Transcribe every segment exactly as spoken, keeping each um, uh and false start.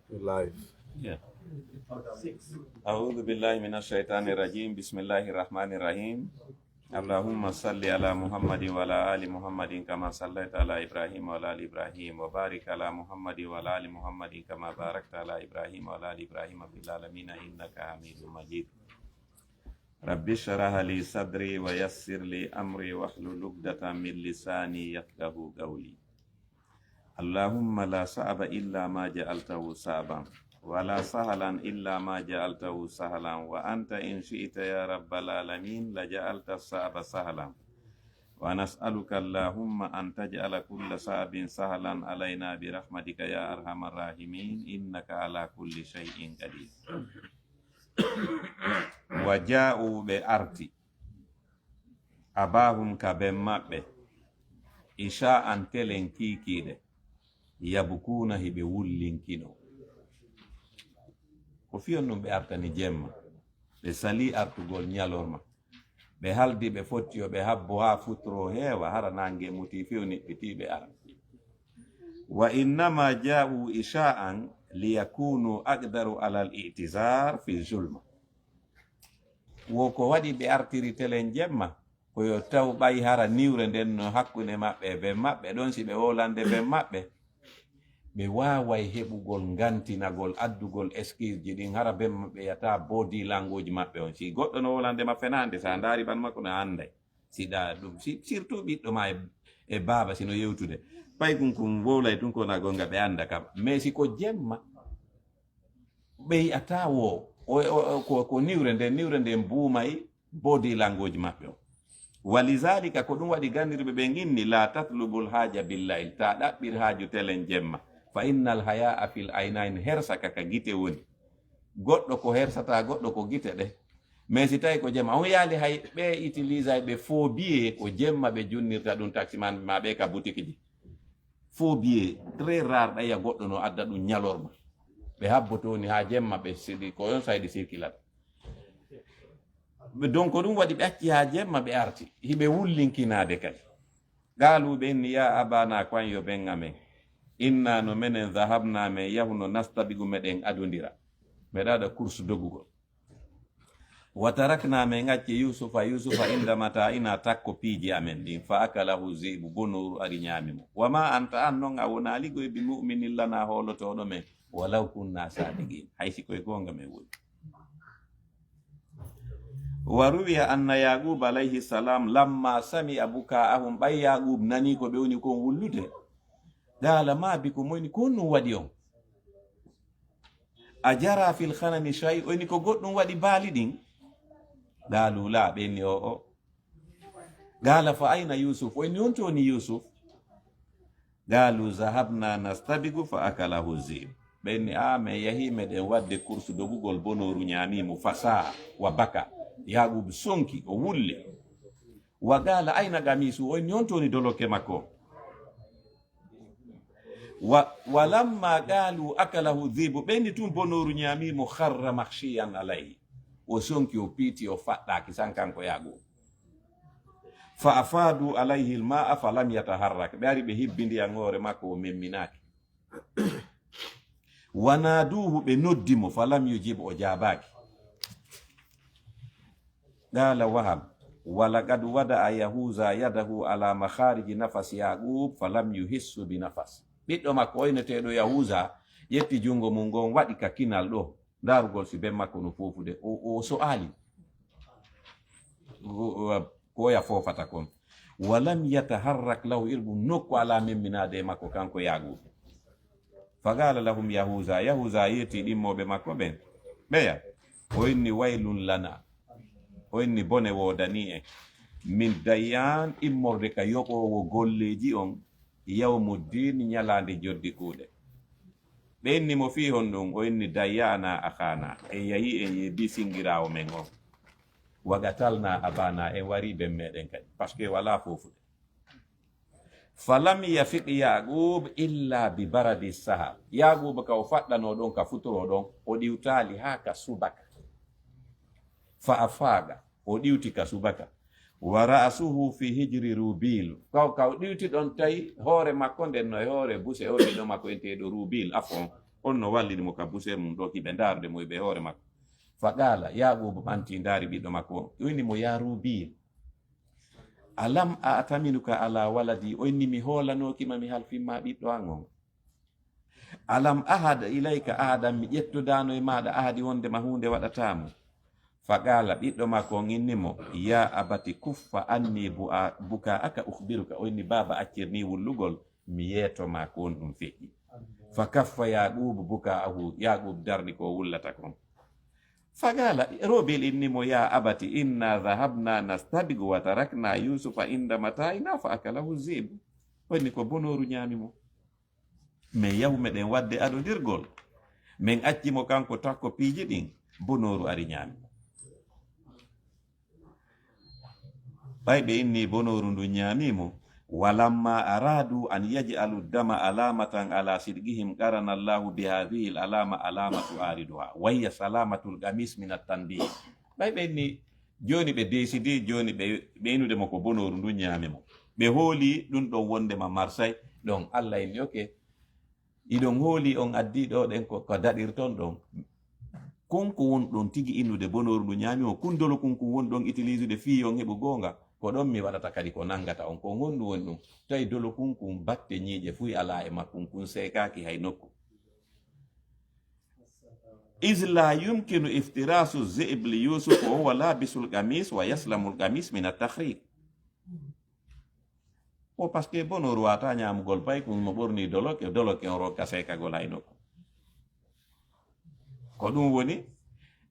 Live. Yeah. أعوذ بالله من الشيطان الرجيم. بسم الله الرحمن الرحيم. اللهم صل على محمد وعلى آل محمد كما صليت على إبراهيم وعلى آل إبراهيم، وبارك على محمد وعلى آل محمد كما باركت على إبراهيم وعلى آل إبراهيم في العالمين إنك حميد مجيد. رب اشرح لي صدري ويسر لي أمري واحلل عقدة من لساني يفقهوا قولي. اللهم لا صعب إلا ما جعلته صعبا، ولا سهلا إلا ما جعلته سهلا، وأنت إن شئت يا رب العالمين لجعلت الصعب سهلا. ونسألك اللهم أن تجعل كل صعب سهلا علينا برحمتك يا أرحم الراحمين، إنك على كل شيء قدير. Wa jaa'u, ɓe arti, abahum, ka ben maɓɓe, isha'an, telen kiikiiɗe, yabkuuna, hiɓe wullinkino. Ko fiyon ɗum ɓe artani jemma, ɓe sali artugol ñalorma. Ɓe haldi ɓe fotti yo ɓe habbo haa futuro heewa, hara nange muti few niɓɓiti ɓe ara. Wa innama jaa'u isha'an liyakunu aqdaru alal i'tizar fi zulma. Wo ko waɗi ɓe artiri telen jemma, ko yo taw ɓay hara niwre nden no hakkunde maɓɓe e ben maɓɓe, ɗon si ɓe wolande ben maɓɓe, ɓe waaway heɓugol ngantinagol, addugol excuse ji ɗin, hara ben maɓɓe yata body language maɓɓe on. Si goɗɗo no wolande ma fenande, sa ndaari ɓan makko no anday. Si ɗa ɗum, si, surtout ɓiɗɗo ma e, e baaba si no yewtude. Pay kun kun wowlay tun ko na gonga ɓe anda kam. Mais si ko jemma, ɓe yi'ata wo, o, o, o, ko, ko niwre nden, niwre nden buumay body language maɓɓe o. Walizalika, ko ɗum waɗi ganndirɓe ɓe nginni, la tatlubul haja billayl, ta ɗaɓɓir haaju telen jemma. Fa innal haya'a fil aynayn, hersa ka, ka gite woni. Goɗɗo ko hersata, goɗɗo ko gite ɗe. Mais si tawi ko jemma, on yaali hay ɓe utilisay ɓe faux billet, ko jemma ɓe junnirta ɗum taximan ma ɓe ka boutique ji. Faux billet, très rare, ɗaya goɗɗo no adda ɗum ñalorma. Ɓe habboto ni haa jemma ɓe sidi, ko on saydi circulata. Ɓe, donc ko ɗum waɗi ɓe acci haa jemma ɓe arti. Hiɓe wullinkinaade kadi. Qaalu, ɓe inni, ya abana, ko an yo ben amen. Inna, no menen, dhahabna, men yahuno, nastabiqu, meɗen adondira. Meɗa waɗa course dogugol. Wa tarakna, men acci Yusufa, Yusufa inda mata'ina, takko piiji amen ɗin. Fa akalahu zi'bu, bonooru ari ñaami mo. Wa ma anta, an non a wonaali goy, bi mu'minin lana, hoolotooɗo men. Walaw kunna sadiqin, hay si koye goonga men woni. Wa ruwiya anna Yaqub alayhi salam lamma sami'a buka'ahum, ɓay Yaqub nani ko ɓe woni kon wullude. Qala ma bikum, o inni, ko honɗum waɗi on? A jara fil ghanami shay, o inni, ko goɗɗum waɗi baali ɗin? Qalu la, ɓe inni, o o. Qala fa ayna Yusuf, o inni, on to woni Yusuf? Qalu zahabna nastabiqu fa akalahu zib. Ɓe inni, a, men yahi meɗen waɗde kursu dogugol, bonooru ñaami mo, fasa wa baka. Yaqub sonki, o wulli. Wa qala ayna qamisu, o inni, on to woni dolokke makko? Wa, wa lamma qalu akalahu dhibu, ɓe inni tun bonooru ñaami mo, kharra makhshiyan alayhi. O sonki, o piiti, o faɗɗaaki san kanko Yaqub. Fa afadu alayhi alma'a falam yataharrak. Ɓe ari ɓe hibbi ndiyan hoore makko, o memminaaki. Wa naduhu, ɓe noddi mo, falam yujib, o jaabaaki. Qala Wahab, wa laqad wada'a Yahuza yadahu ala makhariji nafas Yaqub falam yuhissu bi nafas. Ɓiɗɗo makko oyneteeɗo Yahuza ƴetti junngo mum ngon waɗi ka kinal ɗo, ndaarugol si ben makko no foofude. O, o so'aali. O, o, ko oya foofata kon. Walam yataharrak lahu, ir ɗum nokku alaa memminaade e makko kanko Yaqub. Faqala lahum Yahuza, Yahuza yeeti ɗimmooɓe makko ɓen, ɓeya, o inni, waylun lana, o inni, bone woodanii en, min dayyan, immorde ka yoɓoowo golleeji on, yawmuddin, ñalaande joddi kuuɗe. Ɓe inni mo, fii honɗum? O inni, dayya'na akhana, en yahi en yeebi singiraawo men on. Wa qatalna abana, en wari ben meɗen kadi, parce que walaa foofude. Falam yafiq Yaqub illa bi baradi sahar. Yaqub ka o faɗɗanoo ɗon, ka futuroo ɗon, o ɗiwtaali haa ka subaka. Fa afaqa, o ɗiwti ka subaka. Wa ra'suhu fi hijri rubil. Ka, ka o ɗiwti ɗon tawi hoore makko nden no e hoore buse o ɓiɗɗo makko enteeɗo Rubil, afon. On no wallini mo ka buse mum ɗo, hiɓe ndaarde mo e ɓe hoore makko. Fa qaala, Yaaquubu ɓanti ndaari ɓiɗɗo makko on. O inni mo, "Ya Rubil, alam a'taminuka ala waladi?" O inni, "Mi hoolanooki ma mi halfin ma ɓiɗɗo an on. Alam ahad ilayka ahadan, mi ƴettodaano e maaɗa ahadi wonde ma huunde waɗataa mo?" Fa qaala, ɓiɗɗo makko on inni mo, "Ya abati kuffa anni bu'a-, bukaa'aka ukhbiruka." O inni, "Baaba, accir ni wullugol, mi yeeto ma ko on ɗum feƴƴi." Fa kaffa Yaaquubu bukaa'ahu, Yaaquub darni ko wullata kon. Fa qaala, Rubil inni mo, "Ya abati inna dhahabna nastabiqu wa tarakna Yusufa inda mata'ina fa akalahu dhi'bu." O inni, "Ko bonooru ñaami mo. Men yahu meɗen waɗde adodirgol. Men acci mo kanko takko piiji ɗin, bonooru ari ñaami mo." Ɓay ɓe inni bonooru ndun ñaami mo, "Walamma aradu an yaj'alu dama alamatan ala sidqihim qarana Allahu bi hadhihi al alama alamatu ariduha, wa hiya salamatul qamis min at tanbih." Ɓay ɓe inni, jooni ɓe décidi, jooni ɓe, ɓe inude mo ko bonooru ndun ñaami mo. Ɓe hooli ɗun ɗon wondema marsay, ɗon Allah inni, "Ok, iɗon hooli on addi ɗo ɗen ko, ko daɗirton ɗon. Kun ko won ɗon tigi innude bonooru ndu ñaami on, kun dolo kun kun won ɗon utilisude fii on heɓu goonga. Ko ɗon mi waɗata kadi ko nangata on. Ko ngonɗu woni ɗum. Tawi dolo kun kun batte ñiiƴe fuy alaa e makkun, kun seekaaki hay nokku. Is la yumkinu iftirasu zi'b li Yusuf wa huwa labisul qamis wa yaslamul qamis min at-takhriq." O, parce que bonooru waawataa ñaamugol paykun mo ɓornii doloke, doloke on rokka seekagol hay nokku. Ko ɗum woni,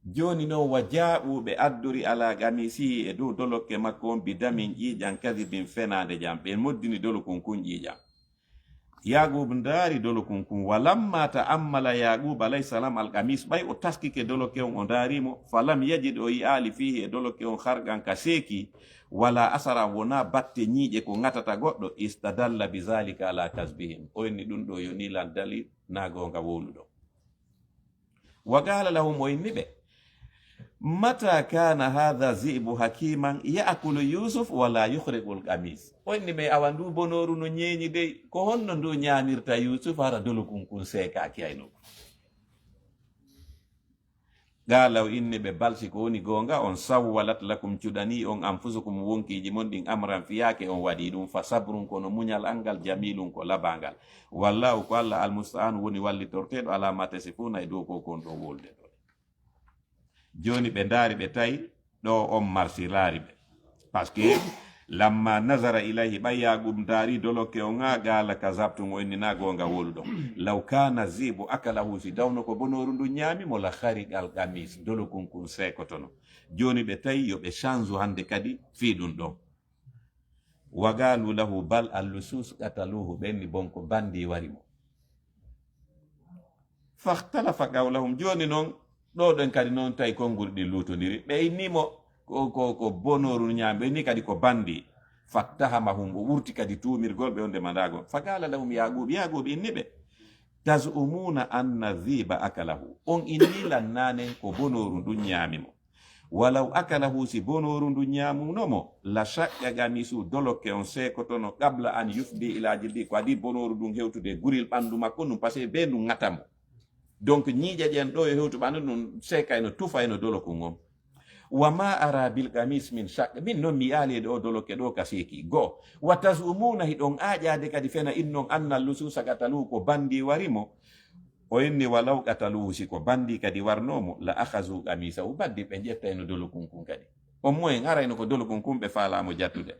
jooni noon wa jaa'u, ɓe addori ala qamisihi, e dow doloke makko on, bi damin, ƴiiƴan, kadibin, fenaande jam. Ɓe moddini dolokun kun ƴiiƴan. Yaaquub ndaari dolokun kun, wa lamma ta'ammala Yaaquub alayhi salam al qamis, ɓay o taskike doloke on, o ndaari mo, fa lam yajid, o yi'aali, fiihi, e doloke on, kharqan, ka seeki, wala asara, wonaa batte ñiiƴe ko ŋatata goɗɗo, istadalla bi zalika ala kasbihim. O inni ɗum ɗo yo ni lan dalil, naa goonga wowluɗo. Wa qala lahum, o inni ɓe, mata kana hadha zi'bu hakiman ya'kulu Yusuf wala yukhriqul qamis. O inni ɓe, awa ndu bonooru no ñeeñi dey, ko honno ndu ñaamirta Yusuf hara dolokun kun seekaaki hay nokku? Qala, o inni ɓe, bal, si ko woni goonga on, sawwalat lakum, cuɗanii on, anfusukum, wonkiiji mon ɗin, amran, fiyaake on waɗi ɗum, fa sabrun, kono muñal an ngal, jamilun, ko labangal. Wallahu, ko Allah, almusta'an, woni wallitorteeɗo, ala ma tasifuna, e dow ko kon ɗo wowlude ɗo. Jooni ɓe ndaari, ɓe tawi ɗo on marsiraari ɓe. Parce que lamma nazara ilayhi, ɓay Yaaquub ndaari doloke on, haa qala kazabtum, o inni na goonga wowluɗon. Law kana zi'bu akalahu, si dawno ko bonooru ndun ñaami mo, la khariqal qamis, dolokun kun seekotono. Jooni ɓe tawi yo ɓe change hannde kadi fii ɗum ɗon. Wa qalu lahu bal al lusus qataluhu, ɓe inni bon ko bandi wari mo. Fakhtalafa qawlahum, jooni noon, ɗo ɗen kadi noon tawi konguɗi ɗin luutondiri. Ɓe inni mo ko, ko, ko bonooru ñaami, ɓe inni kadi ko bandi. Fattahamahum, o ɓurti kadi tuumirgol ɓe on nde mandaago. Fa qala lahum Yaaquub, Yaaquub inni ɓe, taz'umuna anna dhiba akalahu. On inni lan naanen ko bonooru ndun ñaami mo. Walaw akalahu, si bonooru ndun ñaamuno mo, la shaqqa qamisu, doloke on seekotono, qabla an yufdi ila jildi, ko adii bonooru ndun hewtude guril ɓandu makko ndun, parce que be ndun ŋata mo. Donc, ñiiƴe ɗen ɗo e hewtu ɓandu ndun seekayno, tufayno dolokun on. Wa ma ara bil qamis min shaq, min non mi yi'aali e ɗo doloke ɗo ka seeki. Go, wa taz'umuna, hiɗon aaƴaade kadi fena innon anna lususa qataluhu, ko bandi wari mo. O inni, walaw qataluhu, si ko bandi kadi warnoo mo, la akhazu qamisahu, bandi ɓe ƴettayno dolokun kun kadi. On moyen arayno ko dolokun kun ɓe faalaa mo jattude.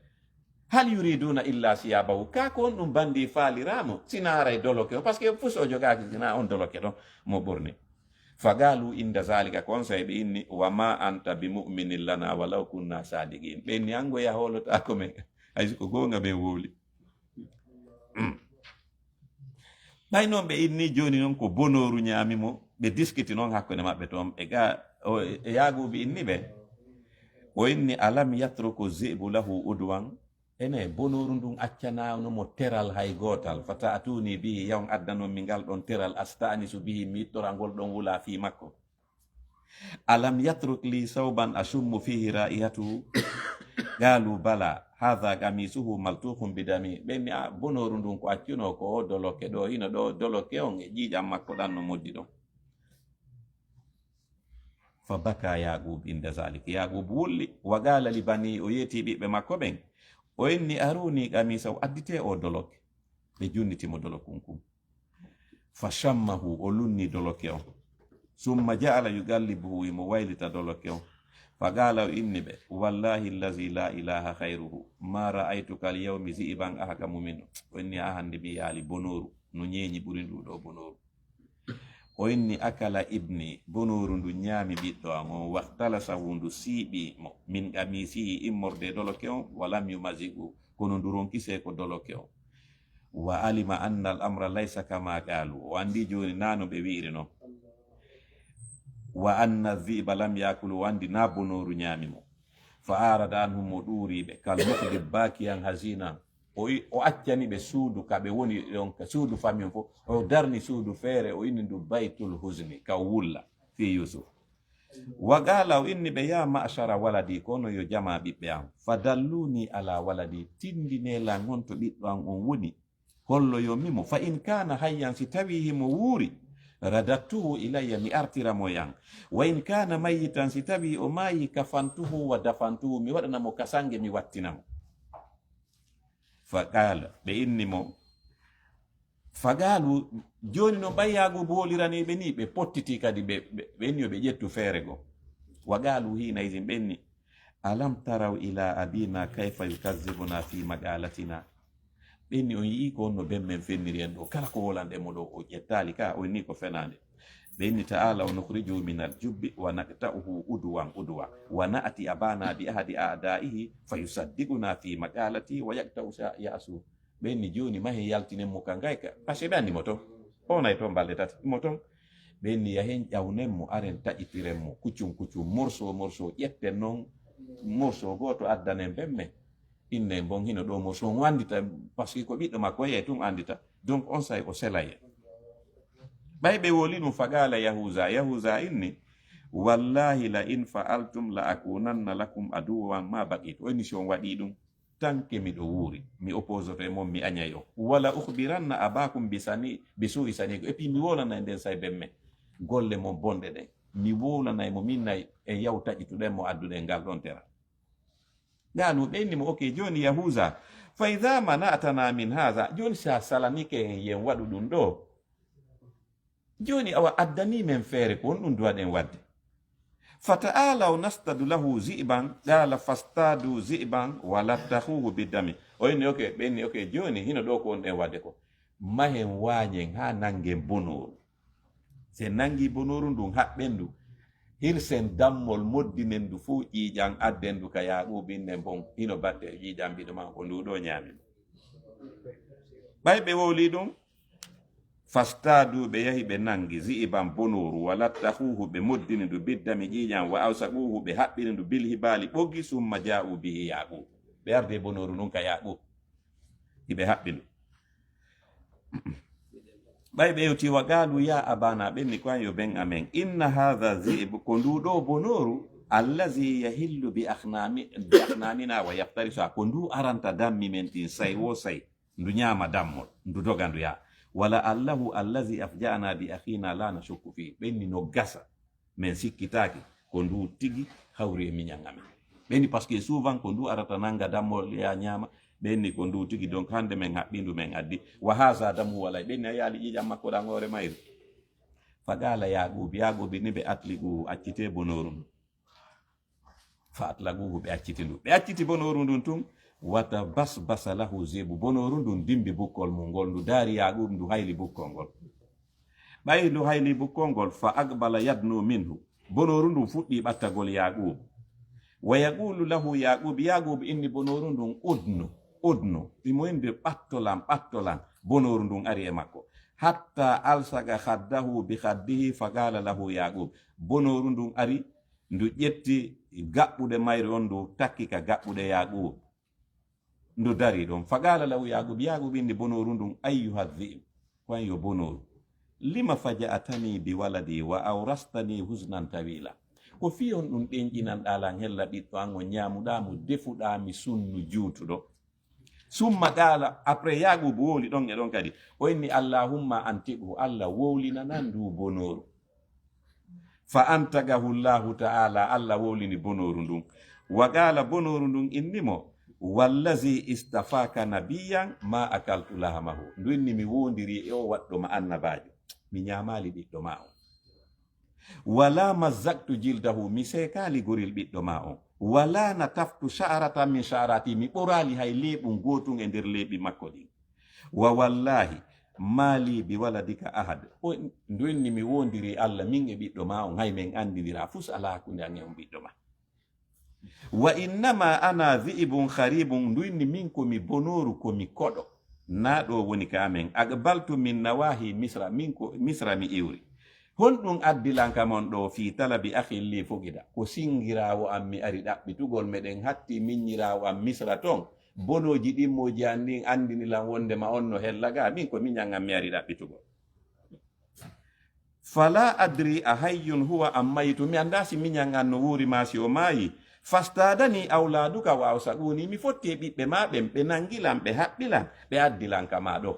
Hal yuriduna illa siyabahu, ka ko on ɗum bandi faaliraamo, sina haray doloke o, parce que fus o jogaaki sina on doloke ɗon mo ɓorni. Fa qalu inda zalika, kon say ɓe inni, wa ma anta bi mu'minin lana walaw kunna sadiqin. Ɓe inni, an go ya hoolotaako men, hay si ko goonga men wowli. Ɓay noon ɓe inni jooni noon ko bonooru ñaami mo, ɓe diskiti noon hakkunde maɓɓe toon. Ɓe ga, o, e Yaaquubi inni ɓe, o inni, alam yatruku zi'bu lahu udwan? Ene, bonooru ndun accanaano mo teral hay gootal. Fa ta'tuni bihi, yawon addanon mi ngal ɗon teral, asta'nisu bihi, mi ittora ngol ɗon wula fii makko. "Alam yatruk li sawban ashummu fihi raihatuhu?" Qalu, "Bala, hadha qamisuhu maltukhun bidami." Ɓe inni, "A, bonooru ndun ko accunoo ko o doloke ɗo, hino ɗo doloke on e ƴiiƴan makko ɗan no moddi ɗon." Fa baka Yaqub inda zalik. Yaqub wulli, wa qala li bani, o yeeti ɓiɓɓe makko ɓen, o inni, "Aruni qamisahu, additee o doloke." Ɓe junniti mo dolokun kun. Fa shammahu, o lunni doloke on. Summa ja'ala yuqallibuhu, himo waylita doloke on. Fa qala, o inni ɓe, "Wallahi allazi la ilaha khairuhu, ma ra'aytu kal yawmi zi'ban ahkamu minhu." O inni, "A hande mi yaali bonooru, no ñeeñi ɓuri ndu ɗo bonooru." O inni, "Akala ibni, bonooru ndu ñaami ɓiɗɗo an on, waqtalasahu, ndu siiɓi mo, min qamisihi, immorde e doloke on, walam yumaziqu, kono ndu ronki sey ko doloke on. Wa alima anna al amra laysa kama qalu." O andi jooni naa no ɓe wi'iri non. "Wa anna dhi'ba lam yakulu", o andi naa bonooru ñaami mo. Fa arada anhum, mo ɗuuri ɓe, kal muhdi bakiyan hazinan. O i-, o accani ɓe suudu ka ɓe woni ɗon, ka suudu famille fof. O darni suudu feere, o inni ndu Baytul Huzni, ka o wulla fii Yusuf. Wa qala, o inni ɓe, "Ya ma'shara waladi, ko onon yo jamaa ɓiɓɓe am. Fa dalluni ala waladi, tindinee lan honto ɓiɗɗo am on woni. Holloyon mi mo. Fa in kana hayyan, si tawi himo wuuri, radattuhu ilayya, mi artira mo e an. Wa in kana mayyitan, si tawi o maayi, kafantuhu wa dafantuhu, mi waɗana mo kasange, mi wattina mo." Fa qala, ɓe inni mo, fa qalu, jooni non ɓay Yaaquubu woliranii ɓe nii, ɓe pottiti kadi, ɓe, ɓe, ɓe inni yo ɓe ƴettu feere goo. Wa qalu hina izin, ɓe inni, "Alam taraw ila abina kayfa yukazzibuna fi maqalatina?" Ɓe inni, "On yi'ii ko honno ben men fenniri en ɗoo? Kala ko wolanɗen mo ɗoo, o ƴettaali ka, o inni ko fenaande." Ɓe inni, "Ta'ala wa nukhrijuhu min al-jubbi wa naqta'uhu udwan udwa, wa na'ti abana bi ahadi a'da'ihi fa yusaddiquna fi maqalati wa yaqta'u sa-, ya'su." Ɓe inni, "Jooni mahen yaltinen mo ka ngayka." Parce que ɓe anndi mo ton. O nay ton balɗe tati, mo ton. Ɓe inni, "Yahen ƴawnen mo, aren taƴitiren mo, kuccum kuccum, morso morso, ƴetten non morso gooto addanen ben men. Innen bon hino ɗoo morso on, o anndita, parce que ko ɓiɗɗo makko, yee tun anndita." Donc, on say o selay. Ɓay ɓe woli ɗum, fa qala Yahuza, Yahuza inni, "Wallahi la in fa'altum la akunanna lakum aduwwan ma baqitu." O inni, "Si on waɗii ɗum, tanke miɗo wuuri, mi opposoto e mon, mi añay on. Wala ukhbiranna abakum bi sani, bi su'i sani'ikum. Et puis mi wolanay nden say ben men golle mon bonɗe ɗen. Mi wolanay mo min nay e yaw taƴituɗen mo, adduɗen ngal ɗon tera." Qalu, ɓe inni mo, "Ok, jooni Yahuza, fa idha mana'tana min hadha, jooni si a salanike en yen waɗu ɗum ɗoo, jooni awa addanii men feere, ko honɗum duwaɗen waɗde? Fa ta'alaw nastadu lahu zi'ban." Qala fastadu zi'ban wa lattahuhu bidami. O inni, "Ok," ɓe inni, "Ok, jooni hino ɗoo ko wonɗen waɗde ko. Mahen waañen haa nanngen bonooru. Si en nanngii bonooru ndun, haɓɓen ndu, hirsen dammol, moddinen ndu fow ƴiiƴan, adden ndu ka Yaaquubu, innen bon hino batte ƴiiƴan ɓiɗɗo maa, ko ndu ɗoo ñaami mo." Ɓay ɓe wowlii ɗum, fastadu, ɓe yahi ɓe nanngi, zi'ban, bonooru, wa lattahuhu, ɓe moddini ndu, biddami, ƴiiƴan, wa awsaquhu, ɓe haɓɓini ndu, bil hibaali, ɓoggi, summa jaa'u bihi Yaaquub. Ɓe ardi e bonooru ndun ka Yaaquub, hiɓe haɓɓi ndu. Ɓay ɓe yewti, wa qaalu ya abana, ɓe inni, "Ko an yo ben amen, inna hadha dhi'b, ko ndu ɗoo bonooru, allazi yahillu bi akhnami-, bi akhnamina wa yaftarisuha, ko ndu aranta dammi men ɗin say wo say, ndu ñaama dammol, ndu doga ndu yaha. Wala allahu allazi afja'na bi akhina la nashukku fi." Ɓe inni, "No gasa, men sikkitaaki ko ndu tigi hawri e miñan amen." Ɓe inni, parce que souvent ko ndu arata nannga dammol ya ñaama. Ɓe inni, "Ko ndu tigi, donc hannde men haɓɓi ndu, men addi. Wa haza damu walay." Ɓe inni, "A yaali ƴiiƴan makko ɗan hoore mayri." Fa qala Yaaquub, Yaaquub inni ɓe, "Atliquhu, accitee bonooru ndu." Fa atlaquhu, ɓe acciti ndu. Ɓe acciti bonooru ndun tun, wa tabasbasa lahu dhi'bu, bonooru ndun dimbi bukkol mun ngol, ndu daari Yaaquub, ndu hayli bukkol ngol. Ɓay ndu hayli bukkol ngol, fa aqbala yadnu minhu, bonooru ndun fuɗɗi ɓattagol Yaaquub. Wa yaqulu lahu Yaaquub, Yaaquub inni bonooru ndun, "Udnu, udnu." Himo inni, "Ɓattolan, ɓattolan." Bonooru ndun ari e makko. Hatta alsaqa khaddahu bi khaddihi, fa qala lahu Yaaquub. Bonooru ndun ari, ndu ƴetti gaɓɓuɗe mayri on, ndu takki ka gaɓɓuɗe Yaaquub. Ndu dari ɗon. Fa qala lahu Yaaquub, Yaaquub inni bonooru ndun, "Ayyuha dhi'b, ko an yo bonooru. Lima faja'atani bi waladi wa awrastani huznan tawila. Ko fii honɗun ɗenƴinanɗaa lan hella ɓiɗɗo an on, ñaamuɗaa mo, defuɗaa mi sunnu juutuɗo? Summa qaala, après Yaaquubu wowli ɗon e ɗon kadi, o inni, Allahumma antiqhu, Allah wowlinanan nduu bonooru. Fa antaqahu Allahu ta'ala, Allah wowlini bonooru ndun. Wa qaala, bonooru ndun inni mo, wallazi istafaka nabiyyan ma akaltu lahamahu. Ndu inni mi wondirii e o waɗɗo ma annabaajo. Mi ñaamaali ɓiɗɗo ma on. Wala mazzaqtu jildahu, mi seekaali goril ɓiɗɗo ma on. Wala nataftu sha'ratan min sha'rati, mi ɓoraali hay leeɓun gootun e nder leeɓi makko ɗin. Wa wallahi, ma li bi waladika ahad. O, ndu inni mi wondirii Allah, min e ɓiɗɗo ma on, hay men anndindiraa fus alaa hakkunde an e on ɓiɗɗo ma. Wa innama ana dhi'bun kharibun, ndu inni min ko mi bonooru, ko mi koɗo. Naa ɗoo woni ka amen. Aqbaltu min nawahi Misra, min ko Misra mi iwri. Honɗun addi lan ka mon ɗoo fi talabi akhin li fuqida? Ko singiraawo an mi ari ɗaɓɓitugol, meɗen hatti miññiraawo an Misra ton. Bonooji ɗimmooji an ɗin anndini lan wonndema on no hella ga, min ko miñan an mi ari ɗaɓɓitugol. Fala adri a hayyun huwa am mayitun. Mi anndaa si miñan an no wuuri maa si o maayi. Fastadani awladuka wa awsaquni. Mi fotti e ɓiɓɓe maa ɓen, ɓe nangi lan, ɓe haɓɓi lan, ɓe addi lan ka maa ɗoo.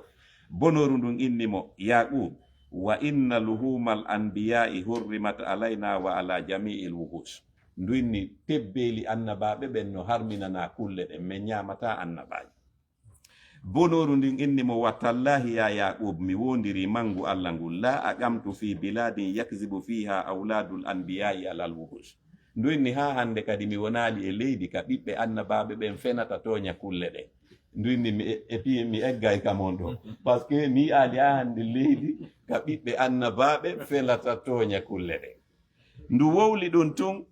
Bonooru ndun inni mo, Yaqub, wa inna luhumal anbiya'i hurrimat alayna wa ala jami'il wuhush. Ndu inni tebbeeli annabaaɓe ɓen no harminanaa kulle ɗen, men ñaamataa annabaajo. Bonooru ndin inni mo, wa tallahi ya Yaqub, mi wondirii manngu Allah ngun, la aqamtu fi biladin yakzibu fiha awladul anbiya'i alal wuhush. Ndu inni haa hannde kadi mi wonaali e leydi ka ɓiɓɓe annabaaɓe ɓen fenata tooña kulle ɗen. Ndu inni mi e, e pi-, mi eggay ka mon ɗoo. Parce que mi yi'aali haa hannde leydi ka ɓiɓɓe annabaaɓe fenata tooña kulle ɗen. Ndu wowli ɗun tun,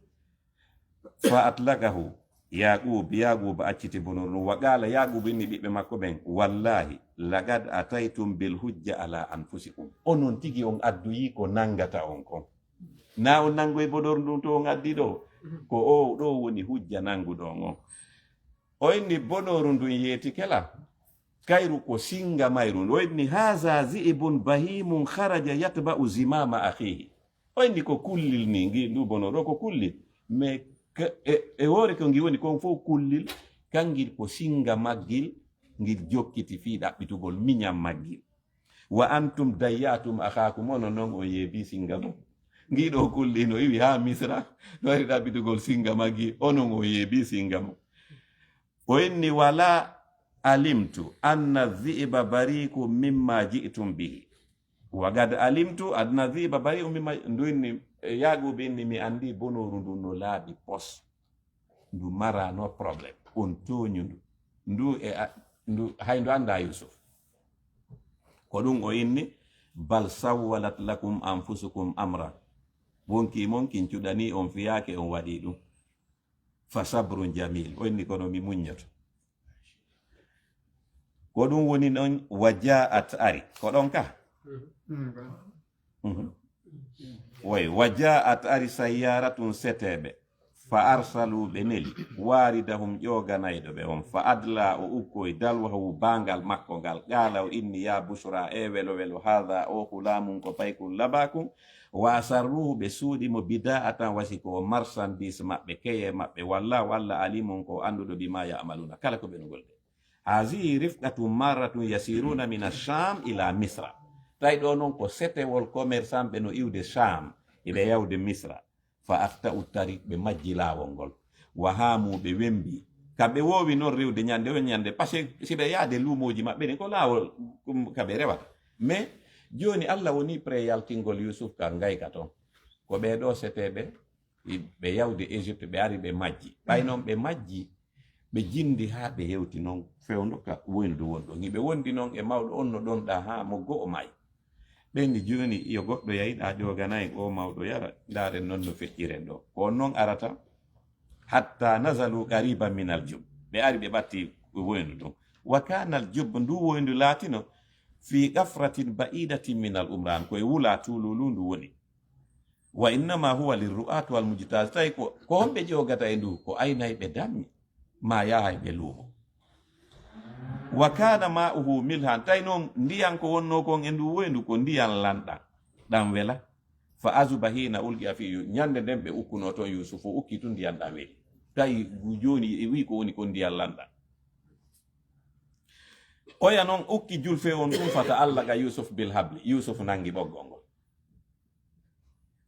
fa atlaqahu Yaqub, Yaqub acciti bonooru ndun. Wa qala, Yaqub inni ɓiɓɓe makko ɓen, wallahi, laqad ataytum bil hujja ala anfusikum. Onon tigi on adduyii ko nangata on kon. Naa on nangoyi bonooru ndun to on addi ɗoo? Ko oo ɗoo woni hujja nanguɗo on on. O inni bonooru ndun yeetike la. Kayru ko singa mayru. O inni, haza zi'ibun bahimun kharaja yatba'u zimama akhihi. O inni ko kullil ni, ngi ndu bono ɗoo ko kullil. Mais ka, e, e woore ko ngi woni kon fof kullil, kangil ko singa maggil, ngil jokkiti fii ɗaɓɓitugol miñan maggil. Wa antum dayyatum akhakum, onon non on yeebii singa mo. Ngii ɗoo kulli no iwi haa Misra, no ari ɗaɓɓitugol singa maggi, onon on yeebii singa mo. O inni, wala alimtu anna dhi'ba bari'un mimma ji'tum bihi. Wa qad alimtu anna dhi'ba bari'un mimma, ndu inni, e, Yaqub inni, mi anndi bonooru ndun no laaɓi pos. Ndu maraano problème. On tooñu ndu. Ndu e a-, ndu, hay ndu anndaa Yusuf. Ko ɗun o inni, bal sawwalat lakum anfusukum amra. Wonkii mon kin cuɗanii on fiyaake on waɗii ɗun. Fa sabrun jamil. O inni, kono mi muññoto. Ko ɗun woni non, wa ja'at ari. Ko ɗon ka? Mhm. Woy, wa ja'at ari sayyaratun seteeɓe. Fa arsalu ɓe neli. Waridahum ƴooganayɗo ɓe on. Fa adla o ukkoy dalwahu baangal makko ngal. Qala o inni ya bushra e welo welo. Hadha o ghulamun ko paykun labakun. Wa asarruhu ɓe suuɗi mo bida'atan wasi ko o marchandise maɓɓe, keye maɓɓe. Wallahu Allah alimun ko o annduɗo bima ya'maluna. Kala ko ɓe no golde. Hazihi rifqatun marratun yasiruna min ash-Sham ila Misra. Tawi ɗoo non ko setewol commerçant ɓe no iwde Sham, iɓe yawde Misra. Fa akta'u tariq, ɓe majji laawol ngol. Wa hamu, ɓe wembi. Ka ɓe woowi non rewde ñande on ñande, parce que si ɓe yaade luumooji maɓɓe ɗin, ko laawol, um, ka ɓe rewata. Mais jooni Allah woni prêt yaltingol Yusuf ka ngayka ton. Ko ɓee ɗoo seteeɓe, i-, ɓe yawde Égypte, ɓe ari ɓe majji. Ɓay non ɓe majji, ɓe jindi haa ɓe hewti non fewndo ka woyndu won ɗon. Hiɓe wondi non e mawɗo on no ɗon ɗaa haa mo go'o maayi. Ɓe ni jooni yo goɗɗo yahi ɗaa ƴoogana en oo mawɗo yara, ndaaren non no fecciren ɗoo. Ko on non arata, hatta nazalu qariban minal jub. Ɓe ari ɓe ɓatti woyndu ɗon. Wa kanal jub, ndu woyndu laatino, fi qafratin ba'idatin minal umran, ko e wula tuululu ndu woni. Wa innama huwa lirru'at wal mujtaz. Tawi ko, ko honɓe ƴoogata e ndu? Ko aynayɓe dammi, ma yaahayɓe luumo. Wa kana ma'uhu milhan. Tawi non ndiyan ko wonnoo kon e ndu woyndu ko ndiyan lanɗan. ɗan wela. Fa azuba hina ulqiya fi yu-, ñande nden ɓe ukkuno ton Yusufu, o ukki tun ndiyan ɗan weli. Tawi jooni e wi ko woni kon ndiyan lanɗan. Oya non ukki julfe on ɗum fata Allah ga Yusuf bil habli. Yusuf nangi ɓoggol ngol.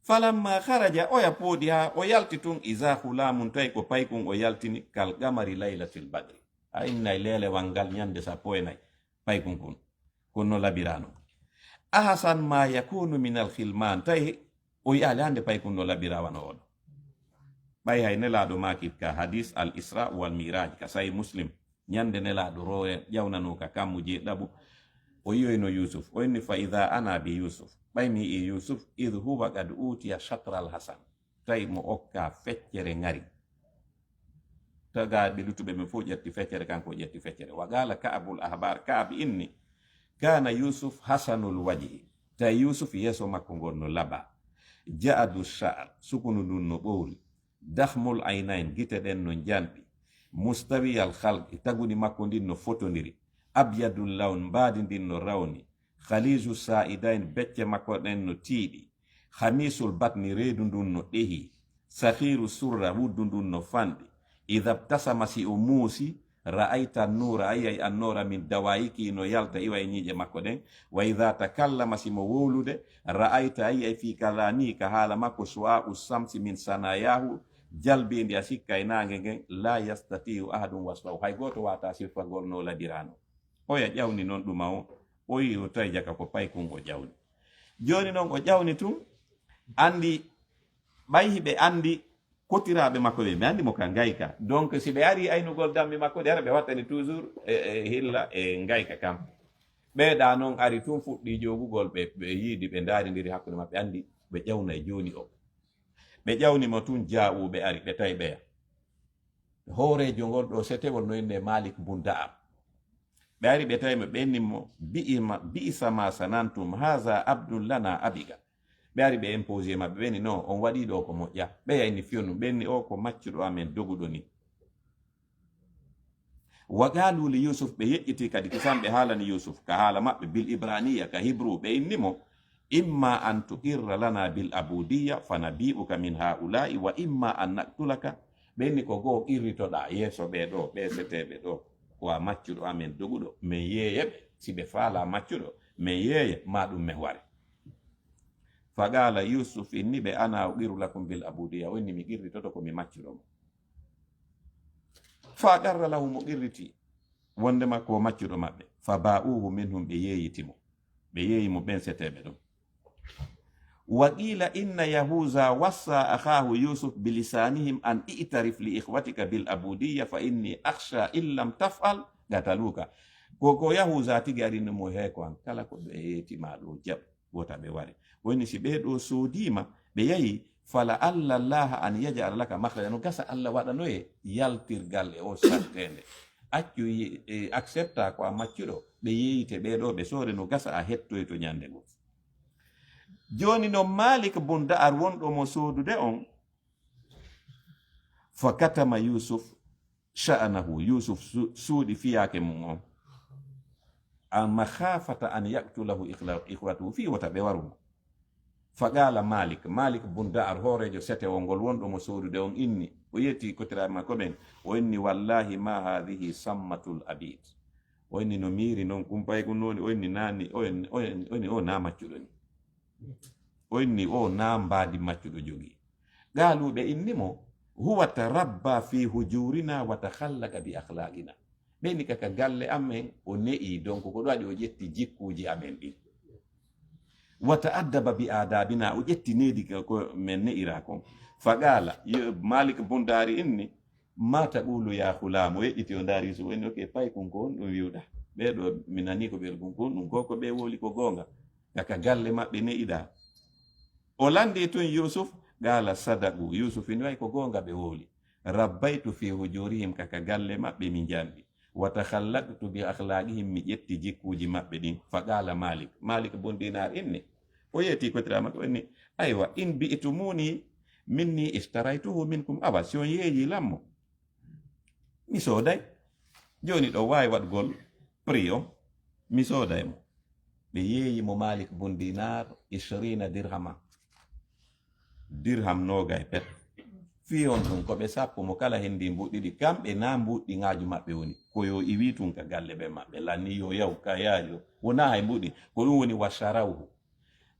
Falamma kharaja, oya pooɗi haa o yalti tun, iza khulamun, tawi ko paykun o yaltini, kal qamari laylatil badri. A innay leelewal ngal ñande sappo e nay, paykun kun. Kun no labirano. Ahsan ma yakunu min al khilman, tawi o yi'ali hande paykun no labira wano oɗo. Ɓay hay Nelaaɗo maaki ka hadis al Isra wal Miraj ka Sahih Muslim, ñande Nelaaɗo rooya ƴawnanoo ka kammu jeeɗaɓu, o yi'oyno Yusuf, o inni, "Fa idha ana bi Yusuf." Ɓay mi yi'i Yusuf, "Idh huwa qad utiya shatra al hasan." Tawi mo okka feccere ŋari. Taga ɓe lutuɓe ɓen fof ƴetti feccere, kanko o ƴetti feccere. Wa qala Ka'bul Ahbar, Ka'b inni, "Kana Yusuf hasanul wajhi." Tawi Yusuf yeeso makko ngol no laba. Ja'adu sha'r, sukunu ndun no ɓowri. Dakhmul aynayn, gite ɗen no njanɗi. Mustawiyal khalqi, taguni makko ndin no fotondiri. Abyadul lawn, mbaadi ndin no rawni. Khaliju sa'idayn, becce makko ɗen no tiiɗi. Khamisul batni, reedu ndun no ɗehi. Sakhiru surra, wuddu ndun no fanɗi. Idha btasama, si o muusi, ra'ayta nuura, a yi'ay annoora min dawayiki no yalta iwa e ñiiƴe makko ɗen. Wa idha takallama, si mo wowlude, ra'ayta, a yi'ay fi kalamihi, ka haala makko, shu'a'u shamsi min sanayahu, jalbindi a sikkay naange ngen, la yastati'u ahadun wasfahu. Hay gooto waata sifagol no ladirano. Oya ƴawni non ɗuma o, o yi'i o tawi jaka ko paykun o ƴawni. Jooni non o ƴawni tun, andi, ɓay hiɓe andi kotiraaɓe makko ɓe, ɓe andi mo ka ngayka. Donc, si ɓe ari aynugol dammi makko, ɗe ara ɓe wattani toujours e, e hilla e ngayka kam. Ɓe ɗa non ari tun fuɗɗi jogugol ɓe, ɓe yiidi, ɓe ndaarindiri hakkunde maɓɓe, andi ɓe ƴawnay jooni o. Ɓe ƴawni mo tun, ja'u, ɓe ari, ɓe tawi ɓeya. Hooreejo ngol ɗo setewol no innee Malik bun Da'ar. Ɓe ari ɓe tawi mo, ɓe inni mo, "Bi'ima, bi'sa ma sanantum, haza abdun lana abiga." Ɓe ari ɓe imposé maɓɓe, ɓe inni, "No, on waɗi ɗo ko moƴƴa." Ɓe yayni fiyonu, ɓe inni, "O ko maccuɗo amen doguɗo ni." Wa qalu li Yusuf, ɓe yeƴƴiti kadi kisan ɓe haalani Yusuf, ka haala maɓɓe bil ibraniya, ka hibru, ɓe inni mo, "Imma an tuqirra lana bil abudiyya fa nabi'uka min ha'ula'i wa imma an naqtulaka." Ɓe inni ko goo qirritoɗaa yeeso ɓee ɗo, ɓee seteeɓe ɗo, ko a maccuɗo amen doguɗo, men yeeye ɓe, si ɓe faalaa maccuɗo, men yeeye, maa ɗum men ware. Fa qaala Yusuf inni ɓe, "Ana uqirru lakum bil abudiyya," o inni mi qirritoto ko mi maccuɗo mo. Fa aqarra lahu, mo qirriti wonde makko o maccuɗo maɓɓe. Fa ba'uhu minhum, ɓe yeeyiti mo. Ɓe yeeyi mo ɓen seteeɓe ɗon. Wa qila inna Yahuza wassa akhahu Yusuf bilisanihim an i'tarif li ikhwatika bil abudiyya fa inni akhsha in lam taf'al qataluka. Ko, ko Yahuza tigi arini mo, he ko an, kala ko ɓe yeeti ma ɗo jaɓ. Wota ɓe ware. Woni si ɓee ɗo soodiima, ɓe yahi, fala alla Allaha an yaj'ala laka makhraja. No gasa Alla waɗanoye yaltirgal e o sarteende. Accu yi-, e, accepta ko a maccuɗo, ɓe yeeyite ɓee ɗo, ɓe soode, no gasa a hettoyto ñande goo. Jooni non Malik bun Da'ar wonɗo mo soodude on, fa katama Yusuf sha'anahu, Yusuf su-, suuɗi fiyaake mum on. An makhafata an yaqtulahu ikhla-, ikhwatuhu, fii wota ɓe waru mo. Fa qala Malik, Malik bun Da'ar, hooreejo setewol ngol wonɗo mo soodude on, inni, o yetti kotiraaɓe makko ɓen, o inni, "Wallahi ma hadhihi sammatul abid." O inni, "No miiri non kumpay kun woni," o inni, "Nani, o inni, o inni, o inni, o na maccuɗo ni." O inni, "O na mbaadi maccuɗo jogii." Qaalu, ɓe inni mo, "Huwa tarabba fi hujurina wa takhallaqa bi akhlaqina." Ɓe inni, "Kaka galle amen o ne'i, donc ko ɗum waɗi o ƴetti jikkuuji amen ɗin. Wa ta'addaba bi adabina, o ƴetti needi ka ko men ne'ira kon." Fa qala, yo-, Malik bun Da'ar inni, "Ma taqulu ya khulam?" O yeƴƴiti o ndaari Yusuf, o inni, "Ok, paykun, ko honɗum wi'uɗa? Ɓee ɗo mi nani ko ɓe wi'i, ko honɗum, ko ko ɓe wowli ko goonga? Kaka galle maɓɓe ne'iɗa?" O landi tun Yusuf, qala, "Sadaqu." Yusuf inni, "Way ko goonga ɓe wowli. Rabbaytu fi hujurihim, kaka galle maɓɓe mi njamɗi. Wa takhallaqtu bi akhlaqihim, mi ƴetti jikkuuji maɓɓe ɗin." Fa qala Malik. Malik bun Dinar inni, o yeeti kotiraaɓe makko, o inni, "Aywa, in bi'tumuni minni ishtaraytuhu minkum." Awa, si on yeeyi lan mo, mi sooday. Jooni ɗo waawi waɗugol prix on, mi sooday mo. Ɓe yeeyi mo Malik bun Dinar ishrina dirhama. Dirham noogay pet. Fii on ɗum ko ɓe sappo mo kala hendi mbuuɗi ɗiɗi. Kamɓe na mbuuɗi ŋaaju maɓɓe woni. Ko yo iwi tun ka galle ɓe maɓɓe. Lanni yo yaw ka yaajo. Wona hay mbuuɗi. Ko ɗum woni wa sharawhu.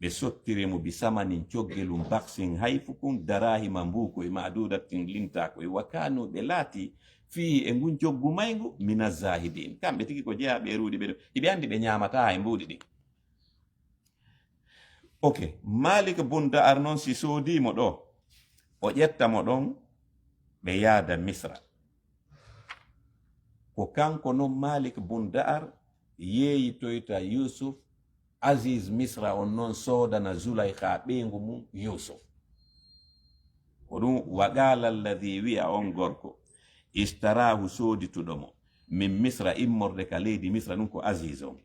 Ɓe sottiri mo bi samanin coggelum baksin hay fukun darahima mbuuko e maadudatin lintaako e wa kanu ɓe laati fii e ngun coggu mayngu mina zahidin. Kamɓe tigi ko jeyaa ɓe ruuɗi ɓe ɗum. Hiɓe anndi ɓe ñaamataa hay mbuuɗi ɗin. Ok, Malik bun Da'ar noon si soodii mo ɗo, o ƴetta mo ɗon, ɓe yaada Misra. Ko kanko noon Malik bun Da'ar yeeyitoyta Yusuf, Aziz Misra on noon soodana Zulaykha ɓeyngu mum Yusuf. Ko ɗum, wa qala alladhi, wi'a on gorko, ishtarahu, soodituɗo mo, min Misra, immorde ka leydi Misra, ɗum ko Aziz on.